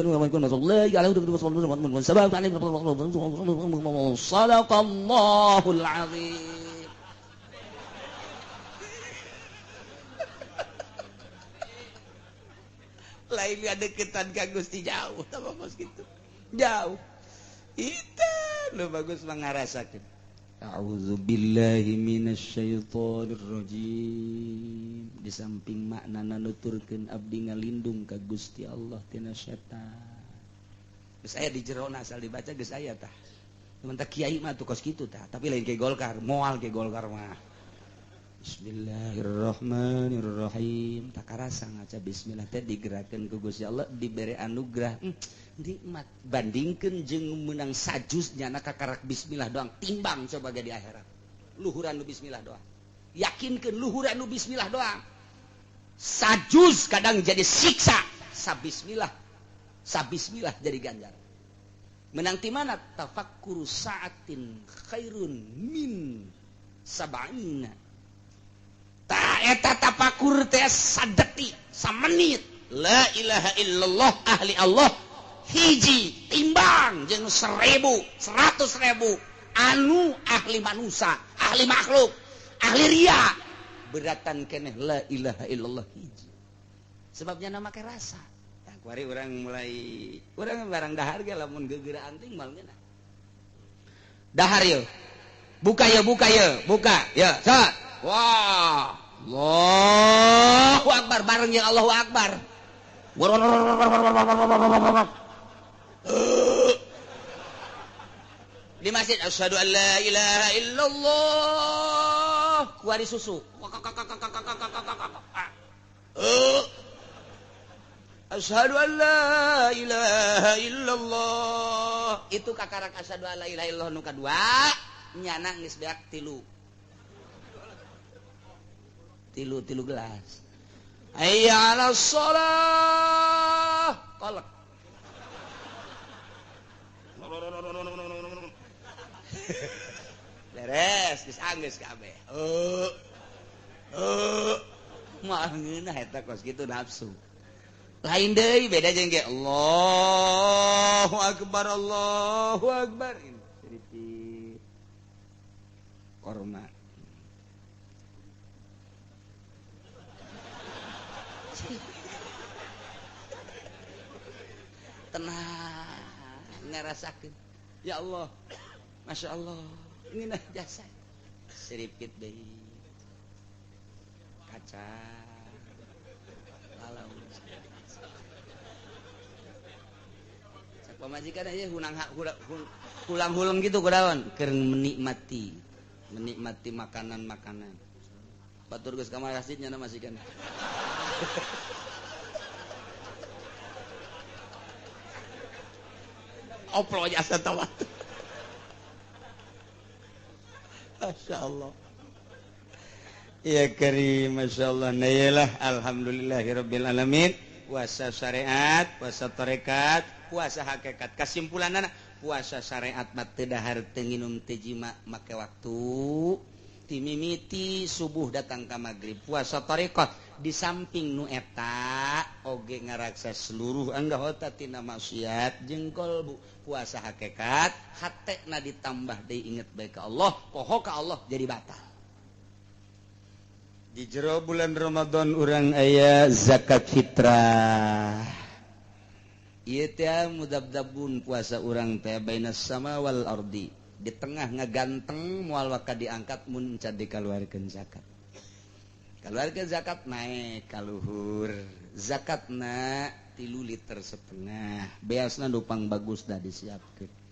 sadaqallahul azim. Lain deketan ka Gusti jauh tah bos kitu. Jauh. Itu nu bagus mangarasakeun. A'udzubillahi minasyaitonir rajim. Di samping maknana nuturkeun abdi ngalindung ka Gusti Allah tina setan. Geus aya di jerona asal dibaca geus aya tah. Cuman tah kiai mah tuh kos kitu tah, tapi lain ke Golkar, moal ke Golkar mah. Bismillahirrahmanirrahim. Tak karasa ngaca bismillah teh digerakkeun ku Gusti Allah dibere anugerah. Nikmat bandingkeun jeung meunang sajus nyana kakarak bismillah doang timbang coba ge di akhirat. Luhuran nu bismillah doang. Yakinkeun luhuran nu bismillah doang. Sajus kadang jadi siksa, sabismillah. Sabismillah jadi ganjaran. Menang ti mana? Tafakkuru sa'atin khairun min sab'ina. Ta eta tafakur teh sadetik, samenit. La ilaha illallah ahli Allah hiji timbang jeung 1000, 100.000 anu ahli manusia, ahli makhluk, ahli ria. Beratan keneh la ilaha illallah hiji. Sebabnya nama make rasa. Tah kuari urang mulai urang barang dahar ge lamun geugeuran anting mal ngeunah. Dahar yeuh. Buka yeuh, buka yeuh, buka. Ya, sa. Wah, Allahu Akbar bareng jeung Allahu Akbar. Di masjid asyhadu an la ilaha illallah kuari susu. Asyhadu an la ilaha illallah. Itu kakarak asyhadu an la ilaha illallah nu kadua nyana geus beak tilu. Tilu gelas. Hayya 'alas shalah. Kolek. Beres, geus anggeus kabeh. Moal ngeunah eta kos kitu nafsu. Lain deui beda jeung ge Allahu akbar Allahu akbar. Ceriti korma. Tenang ngerasakeun. Ya Allah, Masya Allah. ngeunah jasa. Seripit deui. Kaca. Lalau. Cak pamajikan aja hulang-huleng gitu kudaon keur menikmati makanan-makanan. Batur geus ka masjid nya masikan. Oplo jasa tawat. Masya Allah. Ya karim, Masya Allah. Nah iyalah, alhamdulillahirabbil alamin. Puasa syariat, puasa tarekat, puasa hakikat. Kesimpulanana puasa syariat mah teu dahar teu nginum teu jima make waktu timimiti subuh datang ka magrib. Puasa tarekat di samping nu eta oge ngaraksa seluruh anggota tina maksiat jeung kolbu. Puasa hakikat hatena ditambah deui inget bae ka Allah, poho ka Allah jadi batal. Di jero bulan Ramadan urang aya zakat fitrah. Ieu teh mudabdabun puasa urang teh bainas sama wal ardi. Di tengah ngaganteng moal waka diangkat mun can dikaluarkeun zakat. Kaluarkeun zakat naik ka luhur. Zakatna 3,5 liter. Beasna nu pang bagus dah disiapkeun.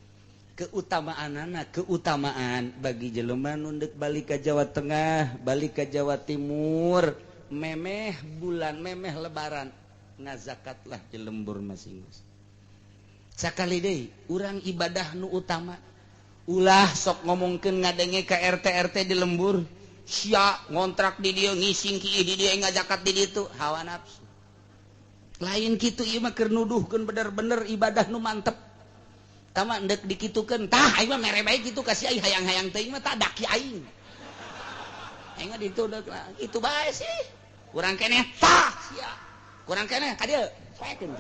Keutamaanana, keutamaan bagi jelema nu deuk balik ka Jawa Tengah, balik ka Jawa Timur, memeh bulan, memeh lebaran, ngazakatlah di lembur masing-masing. Sakali deui urang ibadah nu utama. Ulah sok ngomongkeun ngadenge ka RT RT di lembur, sia ngontrak di dieu ngising kieu di dieu ngazakat di ditu, hawa nafsu. Lain kitu ieu mah keur nuduhkeun bener-bener ibadah nu mantep. Tama ndek dikitukeun, tah aing mah mere bae kitu ka si aing hayang-hayang teuing mah tah daki aing. Aing mah ditu deuk kitu bae sih. Kurang keneh tah sia. Kurang keneh ka dieu poekeun.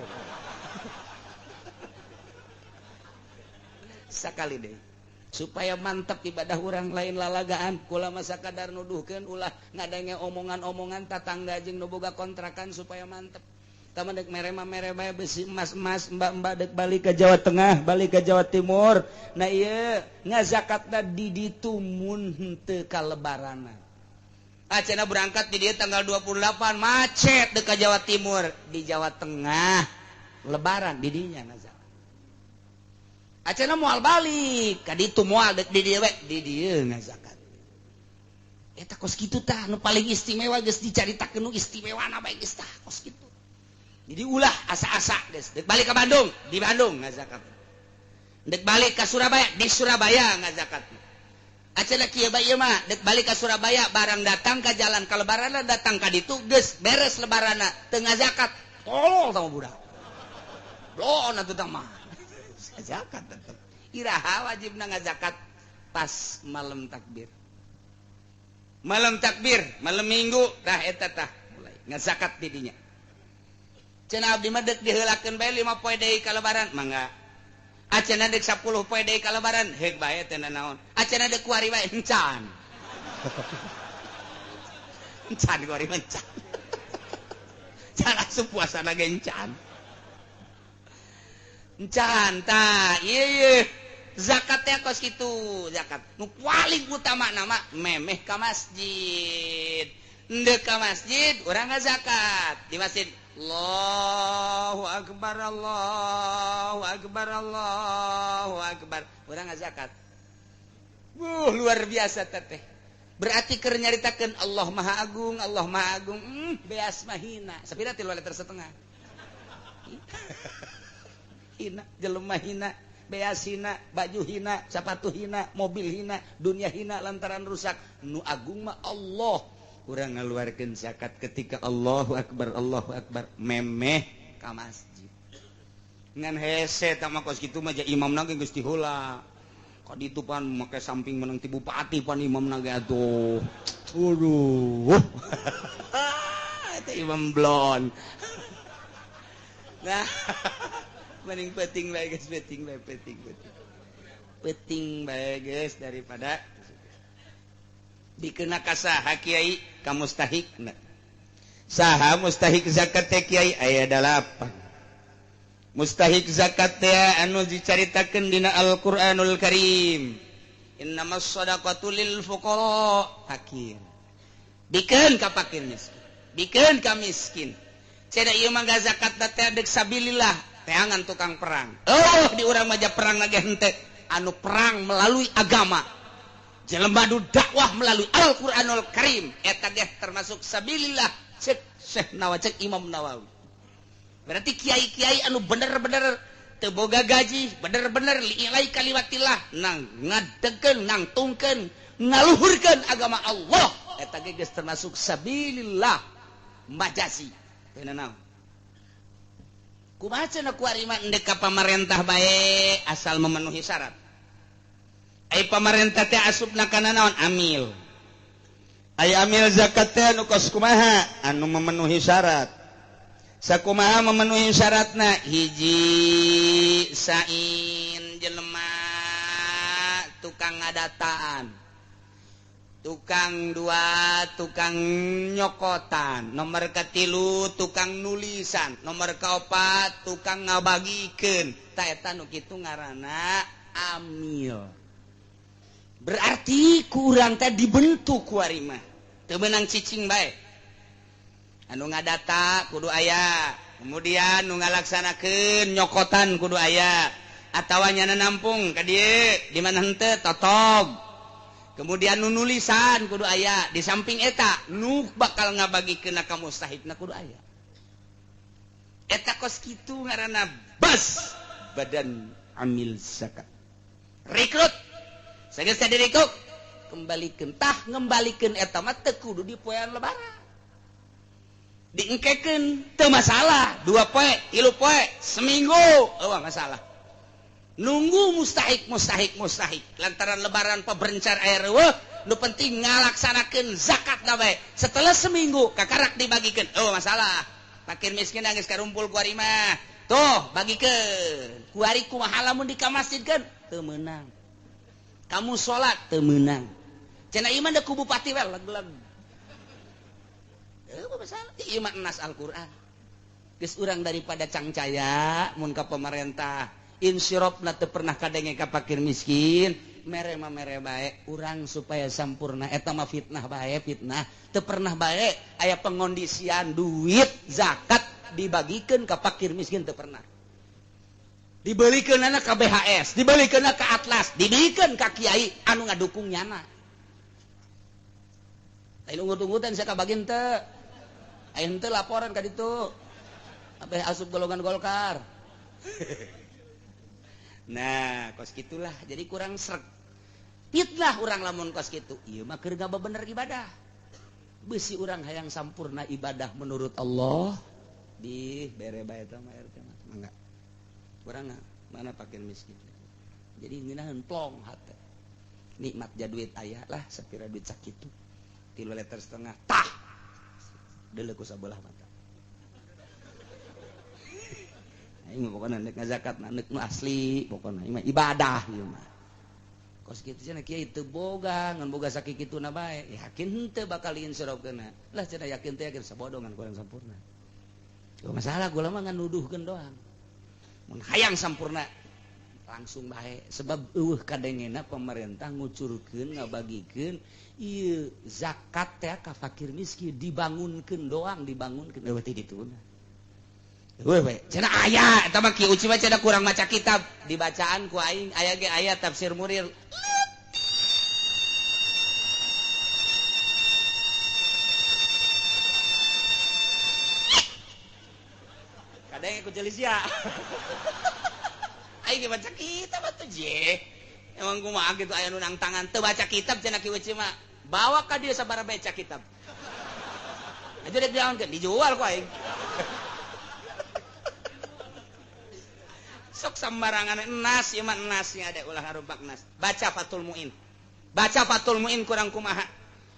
Sakali deui supaya mantep ibadah urang lain lalagaan kula masa kadar nuduhkeun ulah ngadenge omongan-omongan tatangga jeung nu boga kontrakan supaya mantep. Tama dek merema merema besi emas-emas mbak-mbak dek balik ke Jawa Tengah, balik ke Jawa Timur. Nah iya ngazakatna di ditu mun henteu kalebarana. Acana berangkat di dieu tanggal 28 macet dek ka Jawa Timur, di Jawa Tengah lebaran di dinya ngazakat. Acana moal balik ka ditu moal dek di dieu we, di dieu ngazakat. Eta kos kitu tah nu paling istimewa geus dicaritakeun nu istimewana bae geus tah kos kitu. Jadi ulah asa-asa geus dek balik ke Bandung, di Bandung ngazakat. Dek balik ke Surabaya, di Surabaya ngazakat. Acana kieu bae ieu mah, dek balik ke Surabaya barang datang ka jalan ka lebaranna datang ka ditu geus beres lebaranna teu ngazakat. Tolol sama budak. Bloon atuh tah mah. Zakat tetep. Iraha wajibna ngazakat pas malam takbir. Malam takbir, malam Minggu tah eta tah mulai ngazakat di dinya. Cenah abdi mah deuk diheulakeun bae 5 poe deui ka lebaran, mangga. Acenah deuk 10 poe deui ka lebaran, heug bae teh naon. Acenah deuk kuari bae encan. Encan kuari mah encan. Can asup puasana ge encan. Encan tah, ieu ieu. Zakat teh kos kitu, zakat. Nu paling utama nama memeh ka masjid. Ndek ka masjid urang ngazakat di masjid. Allahu akbar, Allahu akbar, Allahu akbar. Urang ngazakat. Luar biasa teteh. Berarti keur nyaritakeun Allah Maha Agung, Allah Maha Agung. Beas mah hina. Sapira 3,5 liter. Hina, jelema hina, beas hina, baju hina, sepatu hina, mobil hina, dunia hina lantaran rusak. Nu agung mah Allah. Urang ngaluarkeun zakat ketika Allahu akbar, Allahu akbar, memeh ka masjid. Ngan hese tah mah kos kitu mah imamna ge geus diheula. Ka ditu pan make samping menang ti bupati pan imamna ge atuh. Aduh. Eta imam blon. Nah, mending penting bae geus, penting bae, penting penting. Penting bae geus daripada dikena ka saha kiai ka mustahikna. Saha mustahik zakat teh kiai aya 8. Mustahik zakat teh anu dicaritakeun dina Al-Qur'anul Karim. Innamas shadaqatu lil fuqara, fakir. Bikeun ka fakir miskin. Bikeun ka miskin. Cenah ieu mah zakat teh deuk sabilillah, teangan tukang perang. Oh, di urang mah perang lagi henteu. Anu perang melalui agama. Jelema nu dakwah melalui Al-Qur'anul Karim eta ge termasuk sabilillah cek Syekh Nawawi, cek Imam Nawawi. Berarti kiai-kiai anu bener-bener teu boga gaji, bener-bener liilai kalimatillah nang ngadegkeun, nangtungkeun, ngaluhurkeun agama Allah eta ge geus termasuk sabilillah majazi. Teu naon. Kumaha cenah ku ari mah endek ka pamarentah bae asal memenuhi syarat. Ai pamarentah teh asupna kana naon? Amil. Ai amil zakat teh anu kos kumaha? Anu memenuhi syarat. Sakumaha memenuhi syaratna? Hiji sain jelema tukang ngadataan, tukang dua tukang nyokotan, nomor katilu tukang nulisan, nomor kaopat tukang ngabagikeun. Ta eta nu kitu ngaranna amil. Berarti kurang teh dibentuk ku ari mah. Teu meunang cicing bae. Anu ngadata kudu aya, kemudian nu ngalaksanakeun nyokotan kudu aya, atawa nyana nampung ka dieu di mana henteu totog. Kemudian nu nulisan kudu aya, di samping eta nu bakal ngabagikeun ka mustahikna kudu aya. Eta kos kitu ngaranna bas badan amil zakat. Rekrut sageus direkrut kembalikeun, tah ngembalikeun eta mah teu kudu di poean lebaran. Diengkekeun teu masalah, 2 poe, 3 poe, seminggu eueuh masalah. Nunggu mustahik mustahik mustahik lantaran lebaran peberencar air eueuh, nu penting ngalaksanakeun zakat na bae. Setelah seminggu kakarak dibagikeun, eueuh masalah. Fakir miskin geus karumpul ku ari mah. Tuh bagikeun. Ku ari kumaha lamun dikamasjidkeun? Teu meunang. Kamu salat teu meunang. Cenah ieu mah da ku bupati we leg-leg. Eueuh masalah. Ieu mah nas Al-Qur'an. Geus urang daripada cangcaya mun ka pemerintah insirofna teu pernah kadenge ka fakir miskin, mere mah mere bae urang supaya sampurna eta mah fitnah bae, fitnah teu pernah bae aya pengondisian duit zakat dibagikeun ka fakir miskin teu pernah. Dibelikeunana ka BHS, dibelikeunana ka Atlas, dibelikeun ka kiai anu ngadukung nyana. Lain ungut-ungutan sia kabagin teu. Aya henteu laporan ka ditu. Abeh asup golongan Golkar. Nah, kos gitulah. Jadi kurang sreg. Fitnah urang lamun kos kitu. Ieu mah keur ngabener ibadah. Beusi urang hayang sampurna ibadah menurut Allah. Di bere bae eta mah RT mah. Mangga. Urang mana fakir miskin. Jadi ngeunaheun plong hate. Nikmat ja duit aya lah sapira duit sakitu. 3,5 liter. Tah. Deuleu ku sabelah mata. Aing mah pokona nek ngazakat nek nu asli pokona ieu mah ibadah ieu mah. Kos kitu cenah kiai teu boga ngan boga sakikituna bae. Yakin henteu bakal insyirofkeunna. Lah cenah yakin teh yakin sabodo ngan kurang sampurna. Teu masalah gula mah ngan nuduhkeun doang. Mun hayang sampurna langsung bae sebab eueuh kadengena pemerintah ngucurkeun ngabagikeun ieu zakat teh ka fakir miskin dibangunkeun doang dibangunkeun eueuh teh dituna. Eueuh we cenah aya eta mah Ki Uci mah cenah kurang maca kitab dibacaan ku aing aya ge aya tafsir Murir. Kadang ku jelisia. Aing ge baca kitab atuh je. Emang kumaha kitu aya nu nang tangan teu baca kitab cenah Ki Uci mah. Bawa ka dieu sabaraha baca kitab. Aja dek diaonkeun dijual ku aing. Sok sembarangan enas ieu mah enasnya ada ulah harubak nas. Baca Fathul Muin. Baca Fathul Muin kurang kumaha.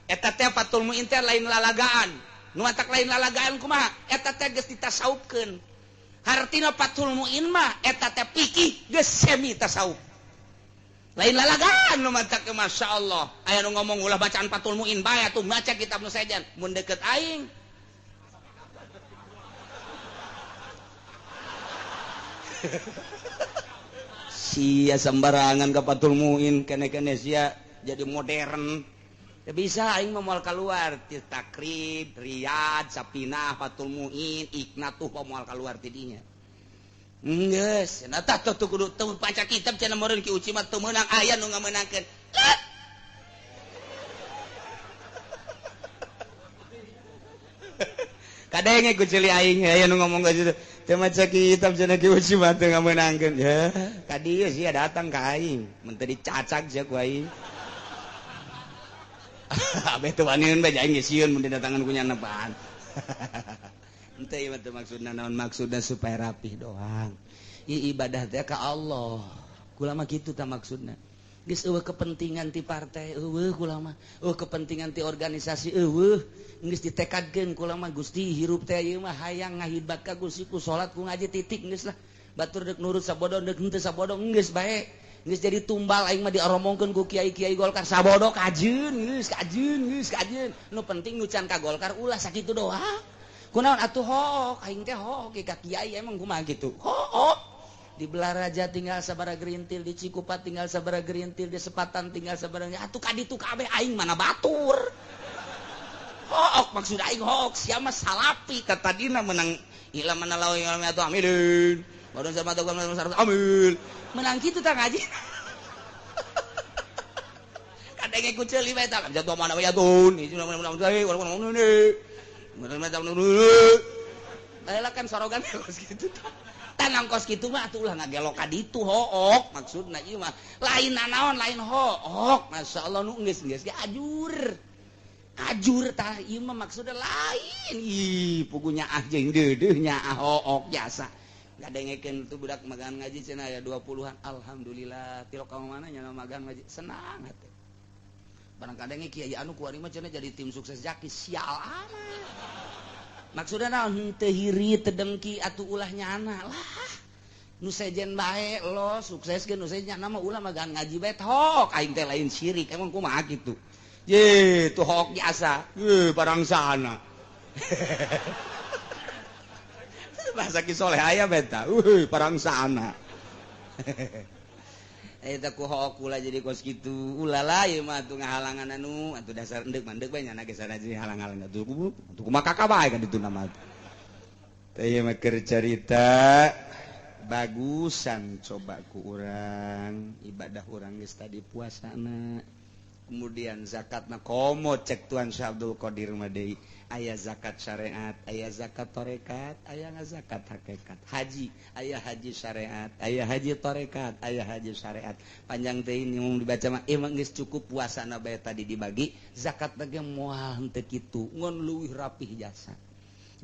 Eta teh Fathul Muin teh lain lalagaan. Nu matak lain lalagaan kumaha? Eta teh geus ditasaupkeun. Hartina Fathul Muin mah eta teh fikih geus semi tasawuf. Lain lalagaan nu matak masyaallah. Aya nu ngomong ulah bacaan Fathul Muin bae atuh maca kitab nu sejen. Mun deket aing. Sia sembarangan ka Fathul Muin kene-kene sia jadi modern. Ya bisa aing mah moal keluar ti Takrib, Riyad, Sapinah, Fathul Muin, Ikna tuh moal keluar ti dinya. Geus, nah tah tuh kudu teu baca kitab cenah meureun Ki Uci mah teu meunang aya nu ngamenangkeun. Kadenge ku ceuli aing aya nu ngomong ka situ. Teu maca kitab cenah Ki Uci mah teu ngamenangkeun. Ya, ka dieu sia datang ka aing, mun teu dicacag sia ku aing. Abeh teu waniun bae aing geus sieun mun didatangan ku nyana apaan. Henteu ieu mah teu maksudna naon, maksudna supaya rapih doang. Ieu ibadah teh ka Allah. Kula mah kitu tah maksudna. Geus eueuh kepentingan ti partai eueuh kula mah, eueuh kepentingan ti organisasi eueuh. Geus ditekadkeun kula mah Gusti hirup teh ieu mah hayang ngahidmat ka Gusti ku salat ku ngaji titik geus lah. Batur deuk nurut sabodo deuk henteu sabodo geus bae. Geus jadi tumbal aing mah dioromongkeun ku kiai-kiai Golkar sabodo kajeun geus kajeun geus kajeun. Nu penting nu can ka Golkar ulah sakitu doang. Kunaon atuh hook aing teh hook ka kiai emang kumaha kitu. Hook. Di Belaraja tinggal sabara gerintil, di Cikupa tinggal sabara gerintil, di Sepatan tinggal sabara atuh ka ditu kabeh aing mana batur. Hook maksud aing hook sia mah salapi ka tadina menang ila mana lawan atuh amilin. Baru sama tuh amil. Menang kitu tah ngaji. Kadenge ku ceuli bae tah jatuh mana we yatun. Bae kan sorogan kos kitu tah. Tanang kos kitu mah atuh ulah ngagelok ka ditu hook maksudna ieu mah lain nanaon lain hook. Masyaallah nu geus-geus ge ajur. Ajur tah ieu mah maksudna lain. Ih pugunya ah jeung deudeuh nya hook jasa. Ngadengekeun tuh budak magang ngaji cenah aya 20-an. Alhamdulillah tilok ka mana nya magang ngaji senang hate. Barang kadenge kiai anu kuari mah cenah jadi tim sukses Jaki sial amat. Maksudna naon henteu hiri teu dengki atuh ulah nyana lah. Nu sejen bae lo sukseskeun nu sejen nyana mah ulah magang ngaji bae tok aing teh lain syirik emang kumaha kitu. Ye tuh hook jasa. Ye barang sana. Bahasa Ki Soleh aya beta. Euy parang sana. Eta ku hook kula jadi kos kitu. Ulah lah ieu mah atuh ngahalangan anu atuh dasar endek mandek bae nyana ge sanaji halang-halang atuh atuh kumaha kakak bae ka ditu nama. Teh ieu mah keur carita bagusan coba ku urang ibadah urang geus tadi puasana. Kemudian zakatna komo cek Tuan Syekh Abdul Qadir mah deui aya zakat syariat, aya zakat tarekat, aya zakat hakikat. Haji, aya haji syariat, aya haji tarekat, aya haji syariat. Panjang teh ini mun dibaca mah emang geus cukup puasana bae tadi dibagi, zakat ge moal henteu kitu, ngon leuwih rapih jasa.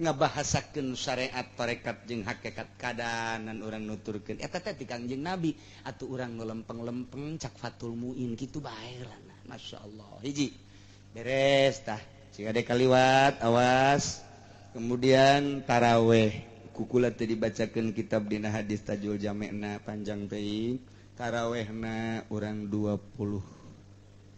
Ngabahasakeun syariat, tarekat jeung hakikat kadanan urang nuturkeun. Eta teh ti Kangjeng Nabi, atuh urang nu lempeng-lempeng cak Fathul Muin kitu bae lah. Masya Allah hiji beres tah jika ada kaliwat awas. Kemudian taraweh kukula teu dibacakeun kitab dina hadis Tajul Jamena panjang teuing. Tarawehna urang 23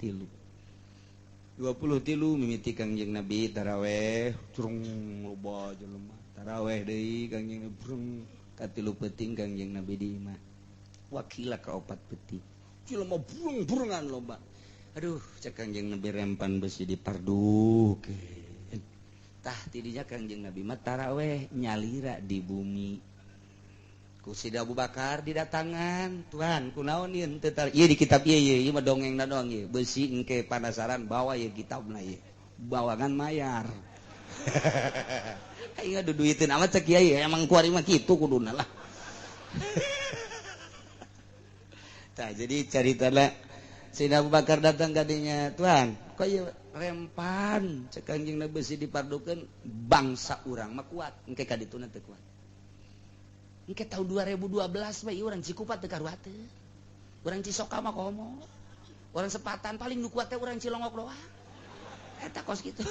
mimiti Kangjeng Nabi taraweh curung loba jelema taraweh deui Kangjeng Nabi brung ka 3 peuting Kangjeng Nabi di imah wakila ka 4 peuting jelema burung-burungan loba. Aduh, cek Kangjeng Nabi rempan besi dipardukeun. Tah tidinya Kangjeng Nabi mah taraweh nyalira di bumi. Ku Sida Abu Bakar didatangan, "Tuhan, kunaon ieu teu tar ieu di kitab ieu ieu mah dongengna doang ieu. Besi engke panasaran bawa ieu kitabna ieu. Bawangan mayar." Aing duduiteun amat cek kiai, emang kuari mah kitu kuduna lah. Tah jadi caritana Sayyidina Abu Bakar datang kadinya, "Tuhan, kok ieu rempan cek Kangjeng Nabi besi dipardukeun bangsa urang mah kuat, engke ka dituna teu kuat. Engke tahun 2012 we urang Cikupa teu karuateun. Urang Cisoka mah komo. Urang Sepatan paling nu kuat teh urang Cilongok doang." Eta kos kitu.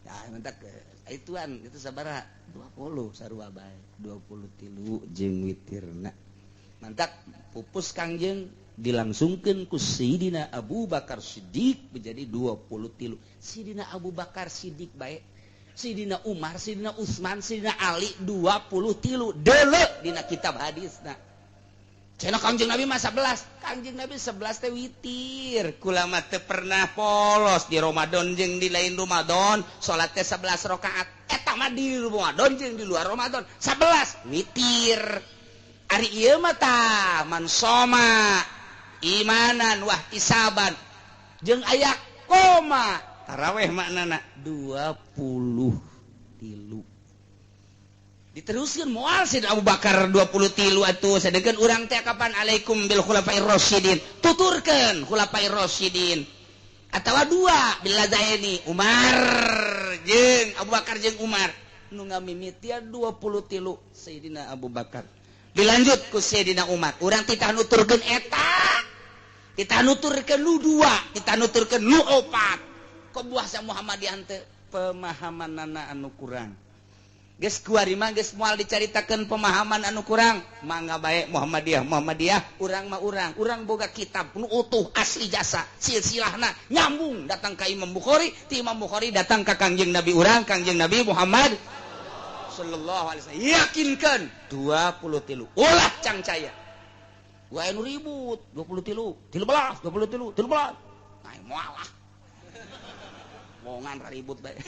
Ya mentak ituan itu sabaraha 20 sarua bae, 23 jeung witirna. Mantak pupus Kangjeng dilangsungkeun ku Sayyidina Abu Bakar Siddiq menjadi 23. Sayyidina Abu Bakar Siddiq bae Sidina Umar, Sidina Utsman, Sidina Ali 23 deuleu dina kitab hadisna. Cenah Kangjeng Nabi mah 11. Kangjeng Nabi 11 teh witir. Kula mah teu pernah polos di Ramadan jeung di lain Ramadan, salat teh 11 rakaat. Eta mah di Ramadan jeung di luar Ramadan 11 witir. Ari ieu mah tah man soma imanan wah isaban jeung aya koma taraweh maknana 23. Diteruskan moal Sayyidina Abu Bakar 23 atuh sedengkeun urang teh kapan alaikum bil khulafair rasyidin tuturkeun khulafair rasyidin atawa dua bil lazaini Umar jeung Abu Bakar jeung Umar nu ngamimitian 23 Sayyidina Abu Bakar dilanjut ku Sayyidina Umar. Urang titah nuturkeun eta, titah nuturkeun nu dua, titah nuturkeun nu opat. Kok buah sa Muhammadiyah teh pemahamanana anu kurang. Geus kuari mah geus moal dicaritakeun pemahaman anu kurang. Mangga bae Muhammadiyah, Muhammadiyah, urang mah urang. Urang boga kitab nu utuh asli jasa silsilahna nyambung datang ka Imam Bukhari, ti Imam Bukhari datang ka Kangjeng Nabi urang, Kangjeng Nabi Muhammad sallallahu alaihi wasallam. Yakinkeun 23. Ulah cangcaya. Wae nu ribut 23, 13, 23, 13. Nah, moal lah. Wongan ribut bae.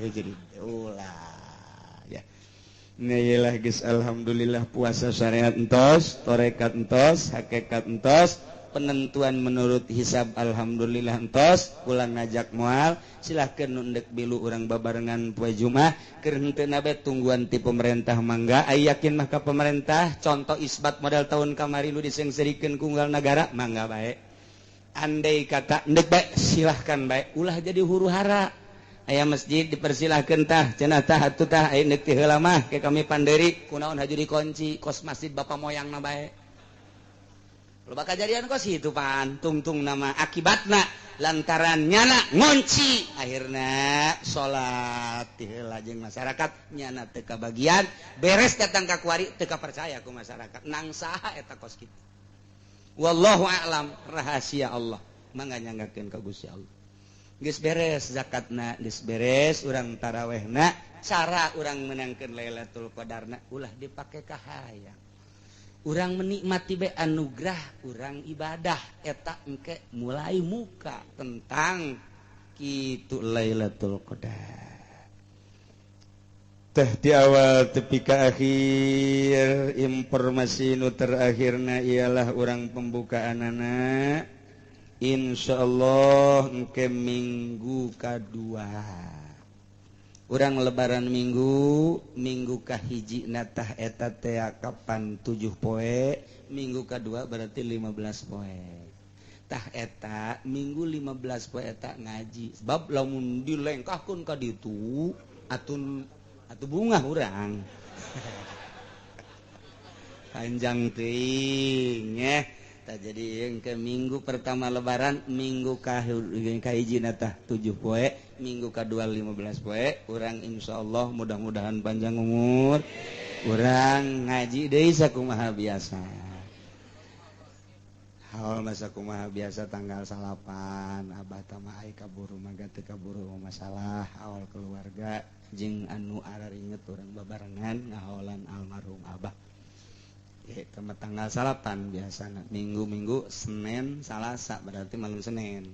Jadi ulah ya. Nah, geus alhamdulillah puasa syariat entos, tarekat entos, hakikat entos, penentuan menurut hisab alhamdulillah entos, kula ngajak moal, silahkeun nu endek bilu urang babarengan poe Jumat, keur henteu bae tungguan ti pemerintah mangga, aya yakin mah ka pemerintah, contoh isbat model tahun kamari nu disengserikeun ku unggal nagara, mangga bae. Andai kata endek bae silahkan bae, ulah jadi huru hara. Aya masjid dipersilahkeun tah cenah tah atuh tah aya neuk ti heula mah ke kami panderi kunaon haju dikunci kos masjid bapak moyangna bae. Loba kajadian kos itu pan tungtung nama akibatna lantaran nyana ngunci akhirna salat ti heula jeung masyarakat nyana teu kabagian beres datang ka kuari teu kapercaya ku masyarakat nang saha eta kos kitu. Wallahu a'lam, rahasia Allah mangga nyanggakeun ka Gusti Allah. Geus beres zakatna, geus beres urang tarawehna, cara urang menangkeun Lailatul Qadarna ulah dipake ka hayang. Urang menikmati bae anugerah urang ibadah eta engke mulai muka tentang kitu Lailatul Qadar. Teh di awal tepi ka akhir informasi nu terakhirna ialah urang pembukaanana. Insyaallah engke minggu kadua urang lebaran minggu, minggu kahiji natah eta teh kapan 7 poe, minggu kadua berarti 15 poe. Tah eta minggu 15 poe eta ngaji. Sebab lamun dilengkahkeun ka ditu atun atuh bungah urang. Panjang teuing nya. Jadi yang ke minggu pertama lebaran, minggu kahiji natah 7 poe, minggu kedua 15 poe, urang insyaallah mudah-mudahan panjang umur, urang ngaji deui sakumaha biasa. Haul mah sakumaha biasa tanggal 9, abah tama ai kaburu mangga teu kaburu masalah awal keluarga jeung anu araringet urang babarengan ngahaolan almarhum abah. Ya, tanggal 9 biasa minggu-minggu Senin Salasa berarti malam Senin.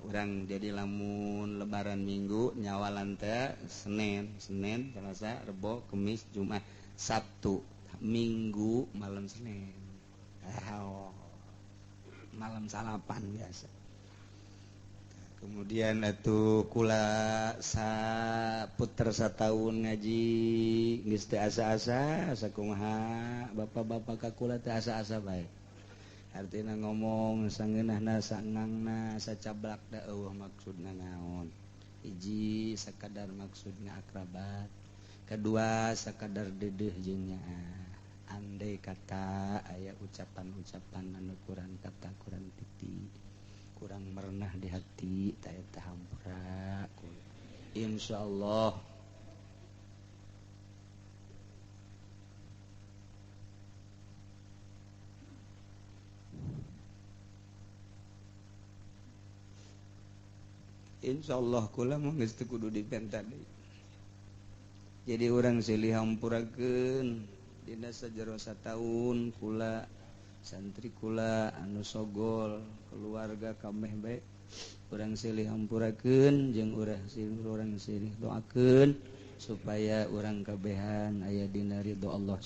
Urang jadi lamun lebaran minggu nyawalan teh Senin, Senin, Selasa, Rebo, Kemis, Jumat, Sabtu, Minggu malam Senin. Oh, malam salapan biasa. Kemudian atuh kula saputer sataun ngaji geus teu asa-asa sakumaha bapak-bapak ka kula teu asa-asa bae. Artina ngomong sangeunahna sangangna sacablak da eueuh maksudna naon. Hiji sakadar maksudna akrabat, kedua sakadar dedeuh jeung nyaah. Andai kata aya ucapan-ucapan anu kurang kata kurang titik, kurang merenah di hati, ta eta hampura. Insyaallah Insyaallah kula mah geus teu kudu dipenta deui. Jadi urang silih hampurakeun dina sajero sataun kula, santri kula anu sogol, keluarga kameh bae, urang silih hampurakeun jeung urang silih doakeun supaya urang kabehan aya dina ridho Allah.